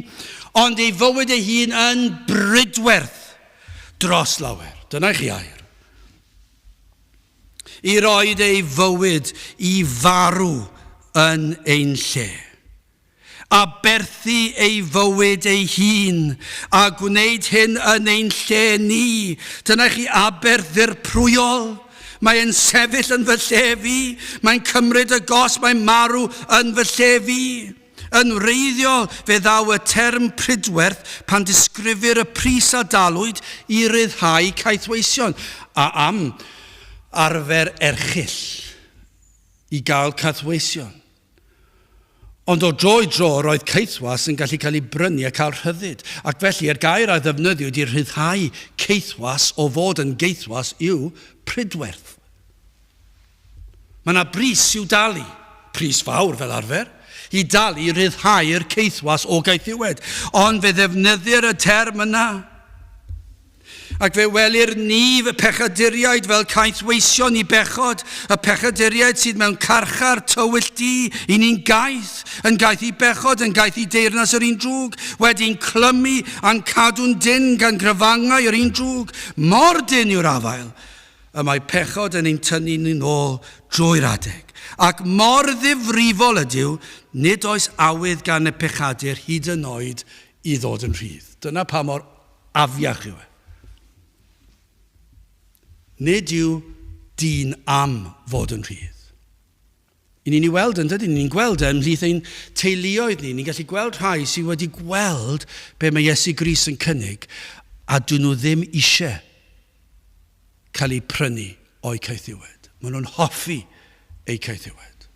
ond ei fywyd ei hun yn bridwerth dros lawer. Dyna i chi air. I roed ei fywyd i farw yn ein lle. Aberthu ei fywyd ei hun a gwneud hyn yn ein lle ni. Dyna chi aberth ddirprwyol. Mae e'n sefyll yn fy lle fi. Mae'n cymryd y gos, mae'n marw yn fy lle fi. Yn wreiddiol, fe ddaw y term pridwerth pan disgrifir y pris a dalwyd i ryddhau caethweision, a am arfer erchyll i gael caethweision. Ond o dro i dro roedd caethwas yn gallu cael ei brynu a cael rhyddid, ac felly yr gair a ddefnyddiwyd i rhyddhau caethwas o fod yn gaethwas yw pridwerth. Mae yna bris i'w dalu, pris fawr fel arfer, i dalu i ryddhau'r caethwas o gaethiwed, ond fe ddefnyddir y term yna. Ac fe welir ni, y pechaduriaid, fel caethweision i bechod, y pechaduriaid sydd mewn carchar tywyll du, i ni'n gaeth, yn gaeth i bechod, yn gaeth i deyrnas yr un drwg, wedi'n clymu a'n cadw'n dynn gan grafangau yr un drwg. Mor dynn yw'r afael y mae pechod yn ein tynnu ni'n ôl drwy'r adeg. Ac mor ddifrifol ydyw, nid oes awydd gan y pechadur hyd yn oed i ddod yn rhydd. Dyna pa mor afiach yw e. Nid yw dyn am fod yn rhydd. I ni'n ei weld yn dydyn, ni'n gweld e ymhlith ein teuluoedd ni. Ni'n gallu gweld rhai sydd wedi gweld be mae Iesu Grist yn cynnig a dyn nhw ddim eisiau cael eu prynu o'u caethiwed. Maen nhw'n hoffi eu caethiwed.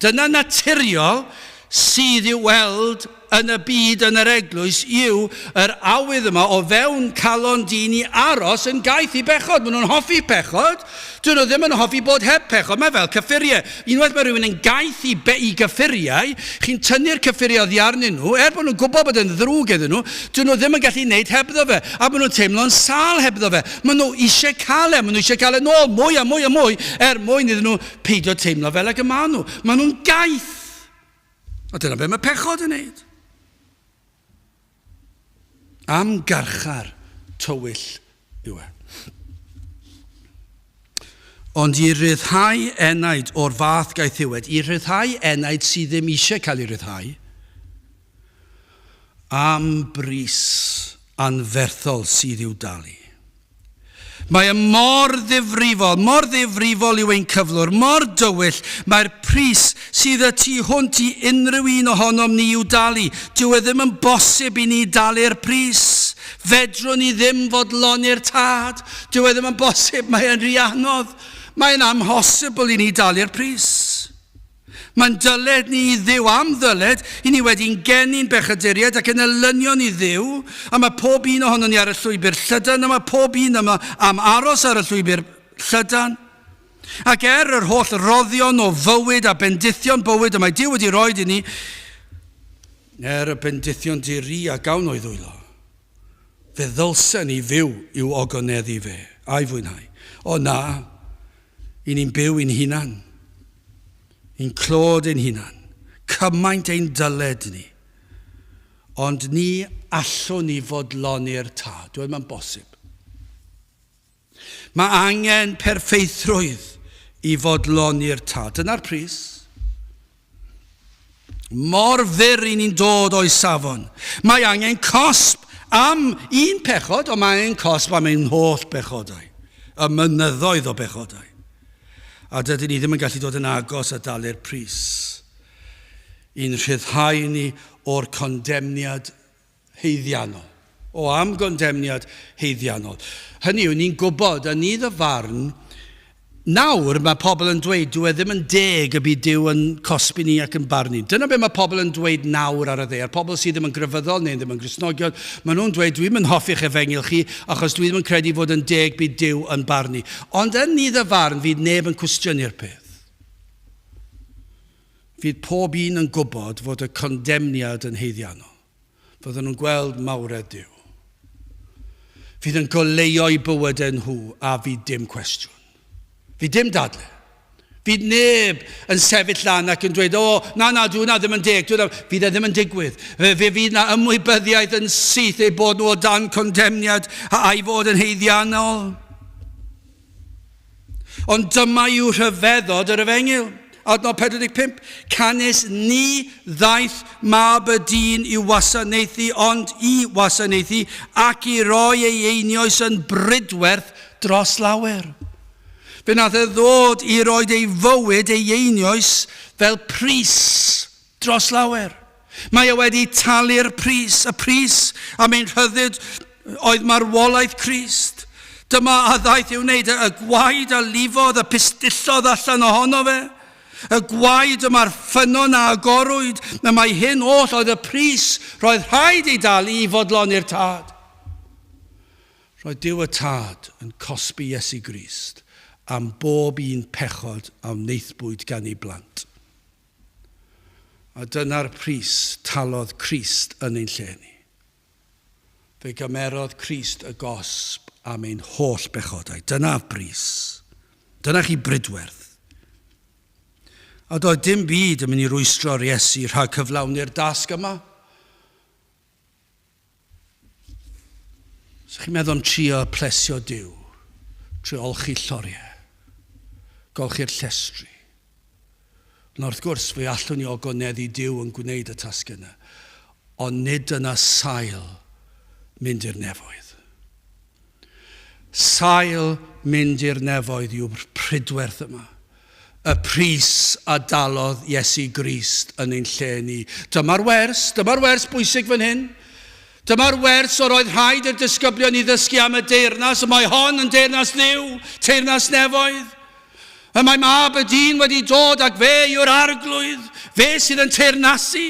Dyna naturiol sydd i'w weld yn y byd yn yr eglwys yw yr awydd yma o fewn calon dyn i aros yn gaeth i bechod. Maen nhw'n hoffi pechod. Dyn nhw ddim yn hoffi bod heb pechod. Mae fel cyffuriau. Unwaith mae rhywun yn gaeth i, be, i gyffuriau, chi'n tynnu'r cyffuriau oddi arnyn nhw, er bod nhw'n gwybod bod yn ddrwg iddyn nhw, dyn nhw ddim yn gallu gwneud hebddo fe. A maen nhw'n teimlo'n sâl hebddo fe. Maen nhw eisiau cael e, maen nhw eisiau cael e nôl mwy a mwy a mwy er mwyn iddyn nhw Peidio teimlo fel ag y maen nhw. Maen nhw'n gaeth. A dyna be mae pechod yn neud. Am garchar tywyll yw e. Ond i ryddhau enaid o'r fath gaethiwed, i ryddhau enaid sydd ddim eisiau cael ei ryddhau, am bris anferthol sydd i'w dalu. Mae e mor ddifrifol, mor ddifrifol yw ein cyflwr, mor dywyll, mae'r pris sydd y tu hwnt i unrhyw un ohonom ni i'w dalu. Dyw e ddim yn bosib i ni dalu'r pris. Fedrwn ni ddim fodloni'r tad. Dyw e ddim yn bosib, mae e'n rhy anodd. Mae'n amhosibl i ni dalu'r pris. Mae'n dyled ni i Dduw am ddyled i ni wedi'n geni'n bechaduriaid ac yn elynion i Dduw, a mae pob un ohonon ni ar y llwybr llydan, a mae pob un yma am aros ar y llwybr llydan. Ac er yr holl roddion o fywyd a bendithion bywyd y mae Duw wedi rhoi i ni, er y bendithion di-ri a gawn o'i ddwylo, fe ddylsen ni fyw i'w ogoneddu fe, a'i fwynhau. O na, I ni'n byw i'n hunan, i'n clod ein hunan, cymaint ein dyled ni. Ond ni allwn ni fodloni'r tad. Dwi mae'n bosib. Mae angen perffeithrwydd i fodloni'r tad. Dyna'r pris. Mor fyr i ni'n dod o'i safon. Mae angen cosb am un pechod, ond mae angen cosb am ein holl bechodau. Y mynyddoedd o bechodau. A dydyn ni ddim yn gallu dod yn agos a dalu'r pris. I'n rhyddhau ni o'r condemniad haeddiannol. O, am gondemniad haeddiannol. Hynny yw, ni'n gwybod, yn nydd y farn, nawr mae pobl yn dweud, dyw e ddim yn deg y bydd Duw yn cosbi ni ac yn barnu. Dyna be mae pobl yn dweud nawr ar y ddaear. Pobl sydd ddim yn grefyddol neu ddim yn Gristnogion, maen nhw'n dweud, dwi'm yn hoffi'ch efengyl chi, achos dwi ddim yn credu fod yn deg bydd Duw yn barnu. Ond yn nydd y farn, fydd neb yn cwestiynu'r peth. Fydd pob un yn gwybod fod y condemniad yn haeddiannol. Fydden nhw'n gweld mawredd Duw. Fydd yn goleuo'u bywydau nhw a fydd dim cwestiwn. Fydd dim dadle. Fydd neb yn sefyll lan ac yn dweud, o, na, na, dwi hwnna ddim yn deg, dwi hwnna... Fydd e ddim yn digwydd. Fe, fe fydd na ymwybyddiaeth yn syth ei bod nhw o dan condemniad a'i fod yn heiddiannol. Ond dyma yw rhyfeddod yr efengyl. Adnod 45, Canys ni ddaeth mab y dyn i'w wasanaethu ond i wasanaethu ac i roi ei einioes yn bridwerth dros lawer. Fe nath e ddod i roed ei fywyd, ei einioes, fel pris dros lawer. Mae e wedi talu'r pris, y pris am ein rhyddid oedd marwolaeth Crist. Dyma a ddaeth i'w wneud, y gwaed a lifodd, y pistillodd allan ohono fe. Y gwaed yma'r ffynnon a agorwyd, y mae hyn oll oedd y pris roedd rhaid ei dalu i fodloni'r Tad. Roedd Duw y Tad yn cosbi Iesu Grist am bob un pechod a wnaethpwyd gan ei blant. A dyna'r pris talodd Crist yn ein lle ni. Fe gymerodd Crist y gosb am ein holl bechodau. Dyna'r bris. Dyna chi bridwerth. A doedd dim byd yn mynd i rwystro'r Iesu rhag cyflawni'r dasg yma. Os chi'n meddwl am trio plesio Duw trwy olchi lloriau, golchi'r llestri, ond wrth gwrs fe allwn ni ogoneddu Duw yn gwneud y tasg yna, ond nid dyna sail mynd i'r nefoedd. Sail mynd i'r nefoedd yw'r pridwerth yma. Y pris a dalodd Iesu Grist yn ein lle ni. Dyma'r wers, dyma'r wers bwysig fan hyn. Dyma'r wers o'r oedd rhaid i'r disgyblion i ddysgu am y deyrnas, y mae hon yn deyrnas Dduw, teyrnas nefoedd. Y mae mab y dyn wedi dod ac fe yw'r arglwydd, fe sydd yn teyrnasu.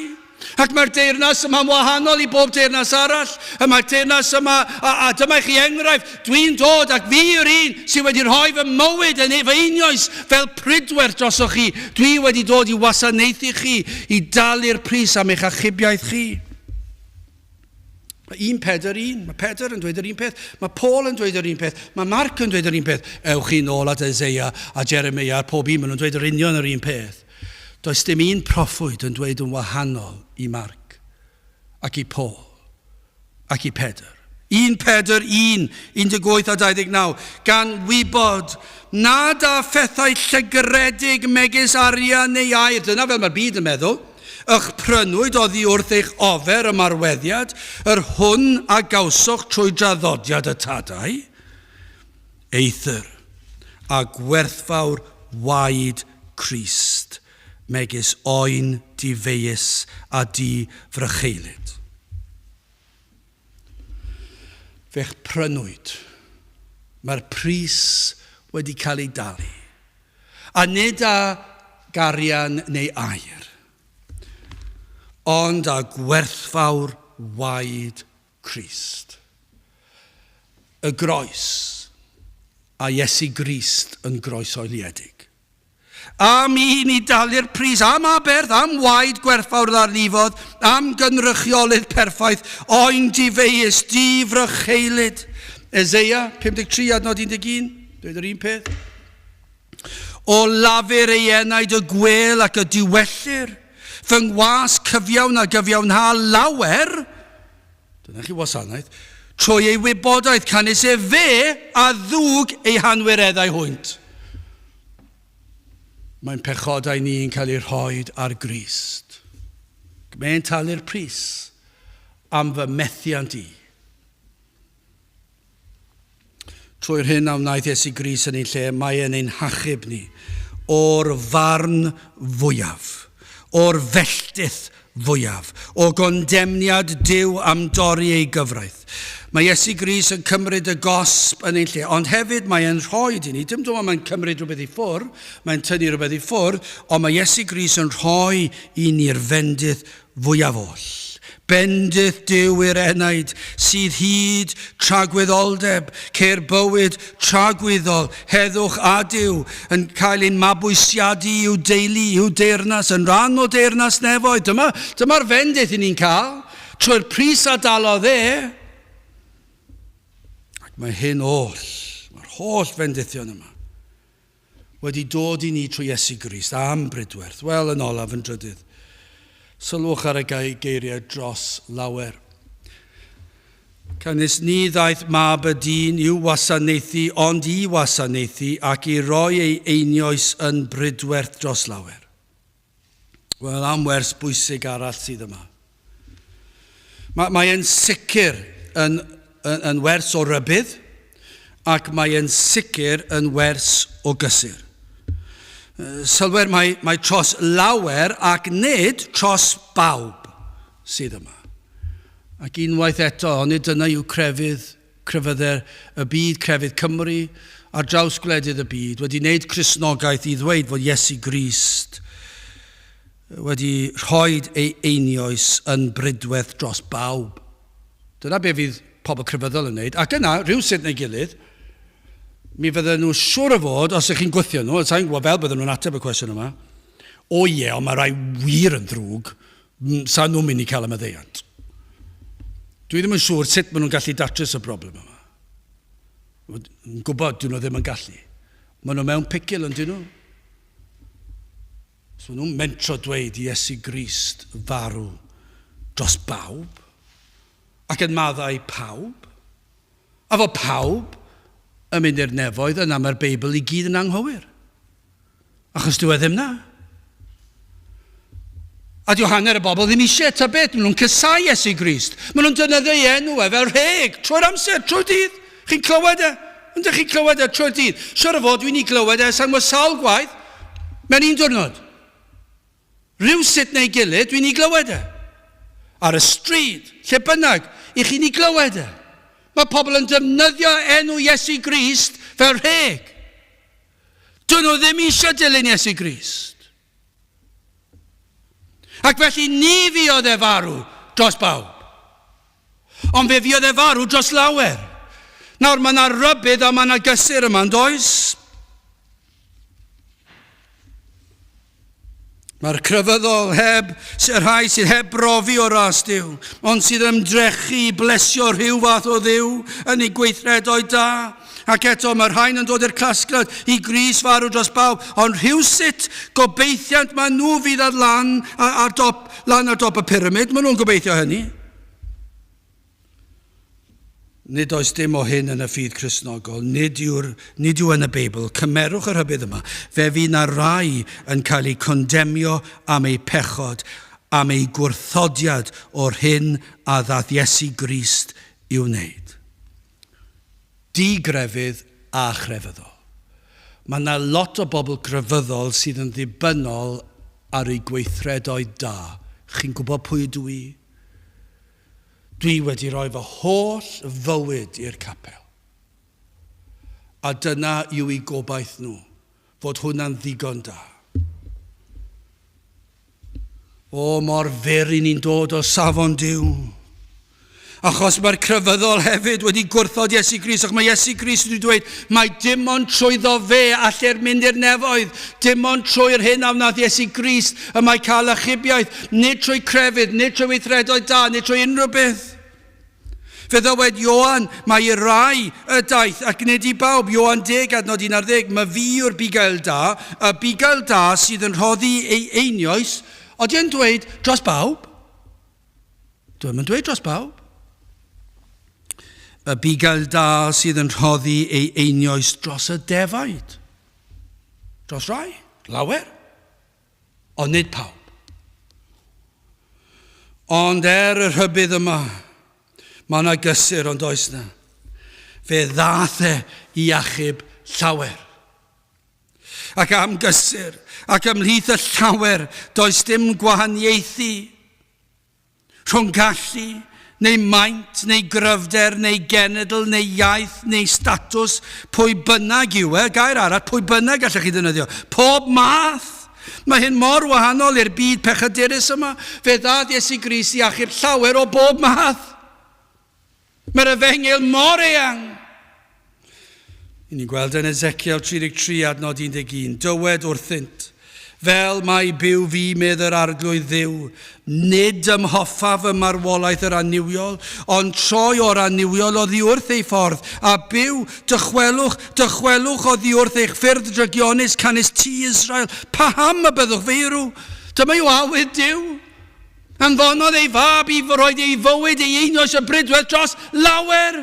Ac mae'r deyrnas yma'n wahanol i bob deyrnas arall. Y mae'r deyrnas yma, a, a dyma i chi enghraifft, dwi'n dod ac fi yw'r un sydd wedi rhoi fy mywyd yn ei fy einioes fel pridwerth drosoch chi. Dwi wedi dod i wasanaethu chi, i dalu'r pris am eich achubiaeth chi. Mae 1 Pedr 1, mae Pedr yn dweud yr un peth, mae Paul yn dweud yr un peth, mae Mark yn dweud yr un peth. Ewch chi nôl at Isaiah a Jeremiah a pob un, maen nhw'n dweud yr union yr un peth. Does dim un proffwyd yn dweud yn wahanol i Mark ac i Paul ac i Pedr. 1 Pedr 1, 18 a 29, gan wybod nad â phethau llygredig megis arian neu aur, dyna fel mae'r byd yn meddwl, Y'ch prynwyd oddi wrth eich ofer ymarweddiad, yr hwn a gawsoch trwy draddodiad y tadau, eithr a gwerthfawr waed Crist, megis oen difeius a di-frycheulyd. Fe'ch prynwyd. Mae'r pris wedi cael ei dalu. A nid â garian neu aur, ond â gwerthfawr waed Crist. Y groes, a Iesu Grist yn groesoeliedig. Am i ni dalu'r pris, am aberth, am waed gwerthfawr ddarlifodd, am gynrychiolydd perffaith, oen difeius, difrycheulyd. Eseia 53 adnod 11, dweud yr un peth. O lafur ei enaid y gwêl ac y diwellir, fy ngwas cyfiawn a gyfiawnha lawer, dyna chi wasanaeth, trwy ei wybodaeth, canys efe a ddwg ei hanwireddau hwynt. Mae'n pechodau ni'n cael eu rhoi ar Grist. Mae'n talu'r pris am fy methiant i. Trwy'r hyn a wnaeth Iesu Grist yn ein lle, mae e'n ein hachub ni o'r farn fwyaf, o'r felltith fwyaf, o gondemniad Duw am dorri ei gyfraith. Mae Iesu Grist yn cymryd y gosb yn ein lle, ond hefyd mae e'n rhoi i ni, dim dwi'n mae'n cymryd rhywbeth i ffwrdd, mae'n tynnu rhywbeth i ffwrdd, ond mae Iesu Grist yn rhoi i ni'r fendith fwyaf oll. Bendith Duw i'r enaid sydd hyd tragwyddoldeb, ceir bywyd tragwyddol, heddwch a Duw, yn cael ein mabwysiadu i'w deulu, i'w deyrnas, yn rhan o deyrnas nefoedd. Dyma, dyma'r fendith i ni'n cael, trwy'r pris a dalodd e. Ac mae hyn oll, mae'r holl fendithion yma, wedi dod i ni trwy Iesu Grist am bridwerth. Wel, yn olaf, yn drydydd, sylwch ar y geiriau dros lawer. Canys ni ddaeth mab y dyn i'w wasanaethu ond i wasanaethu ac i roi ei einioes yn bridwerth dros lawer. Wel, am wers bwysig arall sydd yma. Mae, mae e'n sicr yn, yn, yn wers o rybudd ac mae e'n sicr yn wers o gysur. Sylwer mae, mae tros lawer ac nid tros bawb sydd yma. Ac unwaith eto, onid dyna yw crefydd, crefydder y byd, crefydd Cymru, ar draws gwledydd y byd, wedi wneud Cristnogaeth i ddweud fod Iesu Grist wedi rhoi ei einioes yn bridwerth dros bawb. Dyna be fydd pobl crefyddol yn wneud. Ac yna, rhywsut neu gilydd, mi fydden nhw siŵr o fod, os ych chi'n gwthio nhw, sa'n gwybod fel bydden nhw'n ateb y cwestiwn yma, o ie, ond mae rai wir yn ddrwg, Sa nhw'n mynd i cael y maddeuant. Dwi ddim yn siŵr sut maen nhw'n gallu datrys y broblem yma. Yn gwybod, dyn nhw ddim yn gallu. Maen nhw mewn picil yn dyn nhw. So maen nhw'n mentro dweud i Iesu Grist farw dros bawb ac yn maddau pawb. A fod pawb yn mynd i'r nefoedd, yna mae'r Beibl i gyd yn anghywir. Achos dyw e ddim na. A dyw hanner y bobl ddim eisiau ta beth. Maen nhw'n cysau Iesu Grist. Maen nhw'n defnyddio ei enw e fel rheg trwy'r amser, trwy'r dydd. Chi'n clywed e? Ydych chi'n clywed e trwy'r dydd? Siwr o fod dwi'n ei glywed e sa'n gwybod sawl gwaith mewn un diwrnod. Rhywsut neu gilydd, dwi'n ei glywed e. Ar y stryd, lle bynnag, i chi'n ei glywed e. Mae pobl yn defnyddio enw Iesu Grist fel rheg. Dyn nhw ddim eisiau dilyn Iesu Grist. Ac felly ni fuodd e farw dros bawb. Ond fe fuodd e farw dros lawer. Nawr mae yna rybudd a mae yna gysur yma, yn does? Mae'r crefyddol heb, y rhai sydd heb brofi o ras Duw, ond sydd yn ymdrechu i blesio rhyw fath o Dduw yn ei gweithredoedd da. Ac eto, mae'r rhain yn dod i'r casgliad i Grist farw dros bawb, ond rhywsut gobeithiant mae nhw fydd ar lan ar dop, lan ar dop y pyramid, maen nhw'n gobeithio hynny. Nid oes dim o hyn yn y ffydd Cristnogol, nid, yw'r, nid yw yn y Beibl. Cymerwch y rhybudd yma. Fe fydd na rai yn cael eu condemio am eu pechod, am eu gwrthodiad o'r hyn a ddaeth Iesu Grist i'w wneud. Di-grefydd a chrefyddol. Mae yna lot o bobl grefyddol sydd yn ddibynnol ar eu gweithredoedd da. Chi'n gwybod pwy ydw i? Dwi wedi rhoi fy holl fywyd i'r capel. A dyna yw eu gobaith nhw, fod hwnna'n ddigon da. O, mor fyr i ni'n dod o safon Duw. Achos mae'r crefyddol hefyd wedi gwrthod Iesu Grist, ac mae Iesu Grist wedi dweud, mae dim ond trwyddo fe allir mynd i'r nefoedd, dim ond trwy'r hyn a wnaeth Iesu Grist y mae cael achubiaeth, nid trwy crefydd, nid trwy weithredoedd da, nid trwy unrhyw beth. Fe ddywed Ioan, mae i rai y daith ac nid i bawb. Ioan 10 adnod 11, mae fi yw'r bugail da, y bugail da sydd yn rhoddi ei einioes. Odi e'n dweud dros bawb? Dwi yn dweud dros bawb. Y bugail da sydd yn rhoddi ei einioes dros y defaid. Dros rai, lawer. Ond nid pawb. Ond er y rhybudd yma, mae yna gysur ond oes na. Fe ddath e i achub llawer. Ac am gysur, ac ymhlith y llawer, does dim gwahaniaethu Rhwng gallu, neu maint, neu gryfder, neu genedl, neu iaith, neu statws, pwy bynnag yw e, gair arall, pwy bynnag allech chi ddefnyddio, pob math. Mae hyn mor wahanol i'r byd pechadurus yma. Fe ddaeth Iesu Grist i achub llawer o bob math. Mae'r efengyl mor eang. I ni'n gweld yn Ezekiel 33 adnod 11, dywed wrthynt, Fel mai byw fi, medd yr Arglwydd Dduw, nid ymhoffaf ym marwolaeth yr annuwiol, ond troi o'r annuwiol oddi wrth ei ffordd, a byw, dychwelwch, dychwelwch oddi wrth eich ffyrdd drygionus, canys ti, Israel, paham y byddwch feirw? Dyma yw awydd Duw. Anfonodd ei fab i roed ei fywyd ei einioes y brydwerth dros lawer.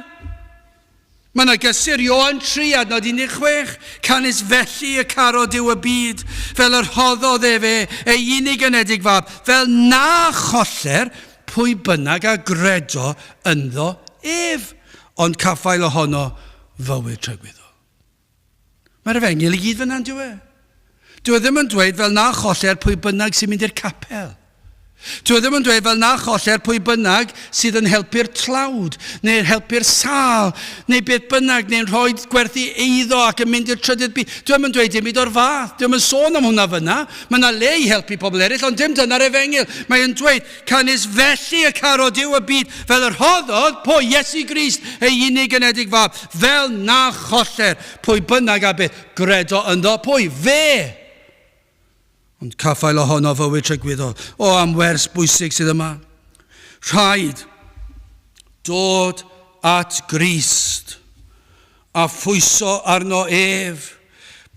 Mae yna gysur Ioan 3 adnod 16, Canys felly y caro Duw y byd, fel y rhoddodd efe ei unig anedig fab, fel na choller pwy bynnag a gredo ynddo ef, ond caffael ohono fywyd tragwyddol. Mae'r efengyl i gyd fyna, yn dyw e? Dyw e ddim yn dweud fel na choller pwy bynnag sy'n mynd i'r capel. Dyw e ddim yn dweud fel na choller pwy bynnag sydd yn helpu'r tlawd, neu'n helpu'r sâl, neu beth bynnag, neu'n rhoi gwerthu eiddo ac yn mynd i'r trydydd byd. Dyw e ddim yn dweud dim byd o'r fath. Dyw e ddim yn sôn am hwnna fyna. Mae yna le i helpu pobl eraill, ond dim dyna'r efengyl. Mae e'n dweud, canys felly y caro Duw y byd, fel yr rhoddodd pwy Iesu Grist ei unig genedig fab, fel na choller pwy bynnag a beth gredo ynddo pwy? Fe! Ond caffael ohono fywyd tragwyddol. O, am wers bwysig sydd yma. Rhaid dod at Grist a phwyso arno ef,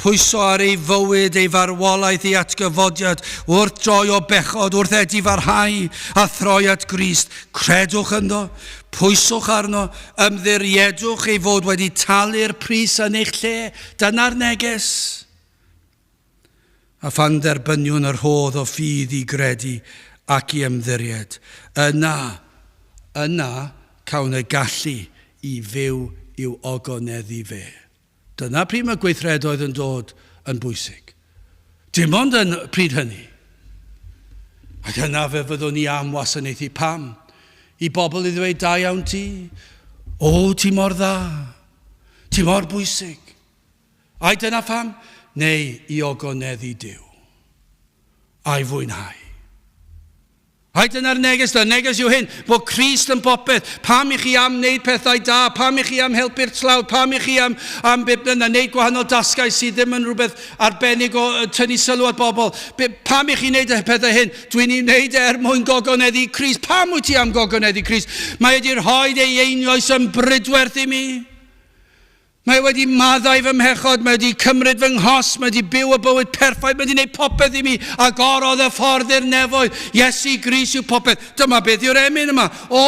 pwyso ar ei fywyd, ei farwolaeth, ei atgyfodiad, wrth droi o bechod, wrth edifarhau a throi at Grist. Credwch ynddo, pwyswch arno, ymddiriedwch ei fod wedi talu'r pris yn eich lle. Dyna'r neges. A phan dderbyniwn y rhodd o ffydd i gredu ac i ymddiried, yna, yna cawn y gallu i fyw i'w ogoneddu fe. Dyna pryd mae gweithredoedd yn dod yn bwysig. Dim ond yn pryd hynny. Ac yna fe fyddwn ni am wasanaethu. Pam? I bobl i ddweud, da iawn ti. O, ti mor dda. Ti mor bwysig. Ai dyna pham? Neu i ogoneddu Duw. A'i fwynhau. Ai dyna'r neges? Y neges yw hyn, bod Crist yn bopeth. Pam i chi am wneud pethau da? Pam i chi am helpu'r tlawd? Pam i chi am, am beth bynnag, wneud gwahanol dasgau sydd ddim yn rhywbeth arbennig o tynnu sylw at bobl? Be, pam i chi wneud y pethau hyn? Dwi'n ei wneud e er mwyn gogoneddu Crist. Pam wyt ti am gogoneddu Crist? Mae wedi rhoi ei einioes yn brydwerth i mi. Mae wedi maddau fy mhechod, mae wedi cymryd fy nghos, mae wedi byw y bywyd perffaith, mae wedi gwneud popeth i mi, agorodd y ffordd i'r nefoedd. Iesu Grist yw popeth. Dyma beth yw'r emyn yma. O,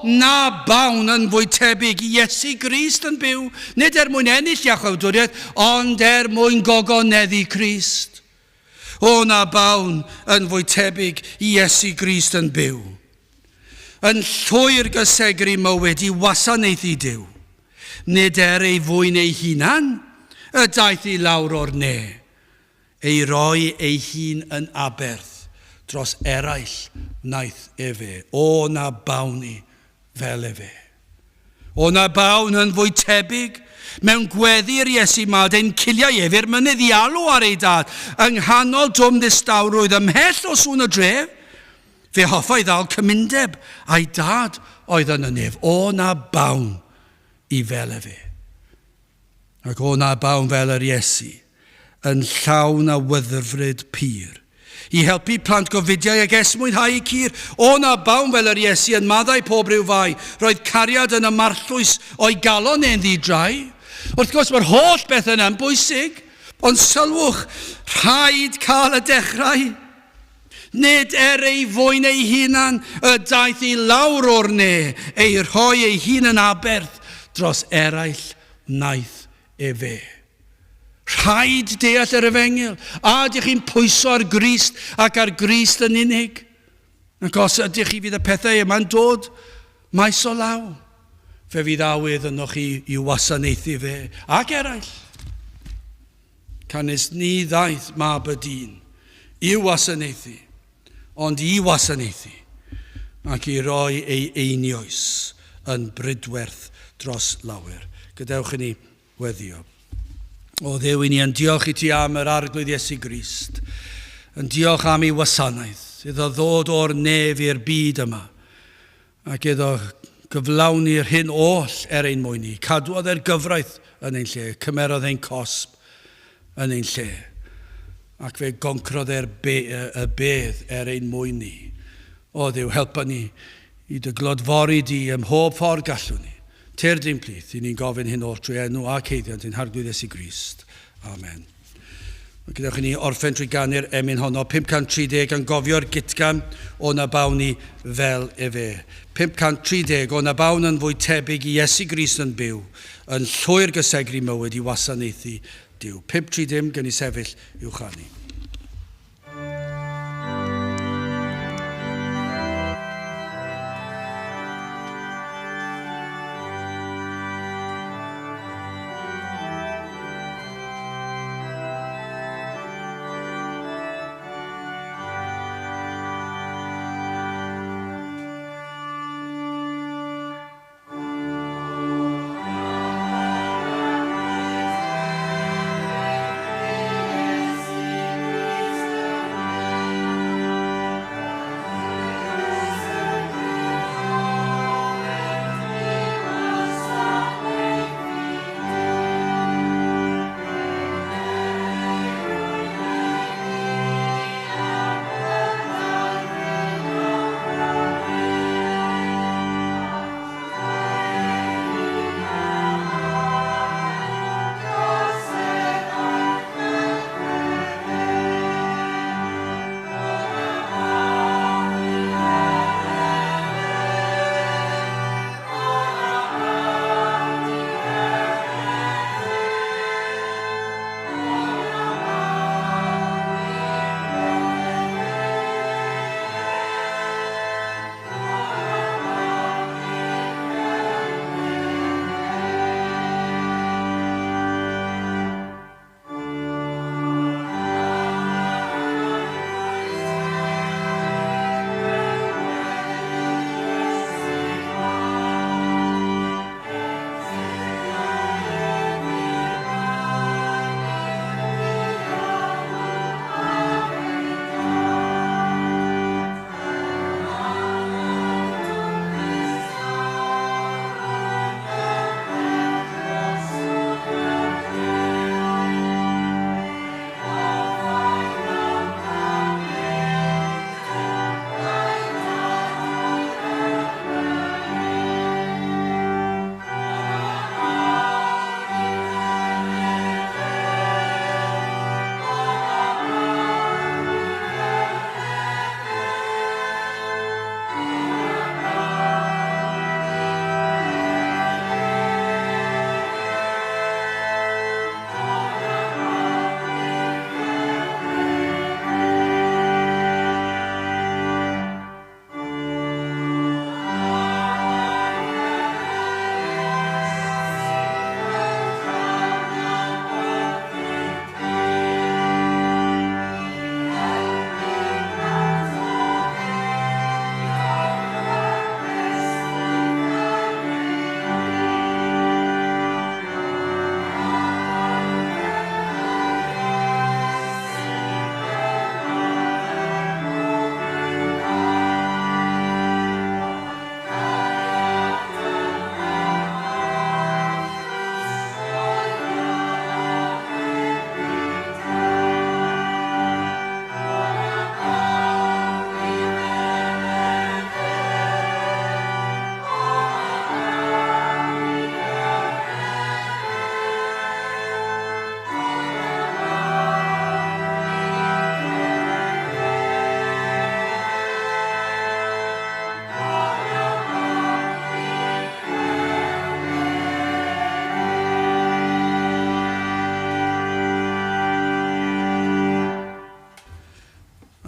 na bawn yn fwy tebyg i Iesu Grist yn byw, nid er mwyn ennill iachawdwriaeth, ond er mwyn gogoneddu Crist. O, na bawn yn fwy tebyg i Iesu Grist yn byw. Yn llwyr gysegru mywyd i wasanaethu Duw. Nid er ei fwyn ei hunan y daeth i lawr o'r ne, ei roi ei hun yn aberth dros eraill wnaeth efe. O, na bawn i fel efe. O, na bawn yn fwy tebyg mewn gweddi i'r Iesu mad ein ciliau ef i'r mynydd i alw ar ei dad yng nghanol dwm ddistawrwydd ymhell o sŵn y dref. Fe hoffai ddal cymundeb â'i dad oedd yn y nef. O na bawn i fel efe. Ac o na bawn fel yr Iesu, yn llawn awyddfryd pur, i helpu plant gofidiau ag esmwythau eu cur. O na bawn fel yr Iesu yn maddau pob rhyw fai. Roedd cariad yn ymarllwys o'i galon e'n ddi-drai. Wrth gwrs, mae'r holl beth yna yn bwysig, ond sylwch, rhaid cael y dechrau. Nid er ei fwyn ei hunan y daeth i lawr o'r ne, ei rhoi ei hun yn aberth dros eraill wnaeth efe. Rhaid deall yr efengyl. A ydych chi'n pwyso ar Grist ac ar Grist yn unig? Ac os ydych chi fydd y pethau yma'n dod maes o law. Fe fydd awydd ynoch chi i'w wasanaethu fe ac eraill. Canys ni ddaeth Mab y Dyn i'w wasanaethu, ond i wasanaethu, ac i roi ei einioes yn brydwerth dros lawer. Gadewch i ni weddïo. O Dduw, i ni yn diolch i ti am yr Arglwydd Iesu Grist, yn diolch am ei wasanaeth, iddo ddod o'r nef i'r byd yma, ac iddo gyflawni'r hyn oll er ein mwyn ni. Cadwodd e'r gyfraith yn ein lle, cymerodd ein cosb yn ein lle. Ac fe goncrodd e'r be, y bedd er ein mwyn ni. O Dduw, helpa ni i dy glodfori di ym mhob ffordd gallwn ni. Tyrd i'n plith, i ni'n gofyn hyn oll trwy enw ac haeddiant ein Harglwydd Iesu Grist. Amen. Gadewch i ni orffen trwy ganu'r emyn honno, 530, gan gofio'r gutgan o na bawn ni fel efe. 530, o na bawn yn fwy tebyg i Iesu Grist yn byw, yn llwyr gysegru mywyd i wasanaethu Duw. 530, gen i sefyll i'w chanu.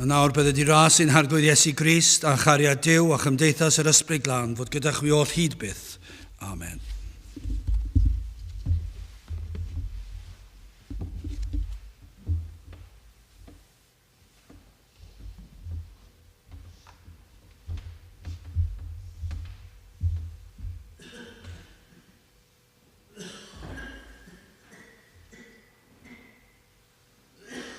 A nawr bydded i ras ein Harglwydd Iesu Grist a chariad Duw a chymdeithas yr Ysbryd Glân fod gyda chwi oll hyd byth. Amen.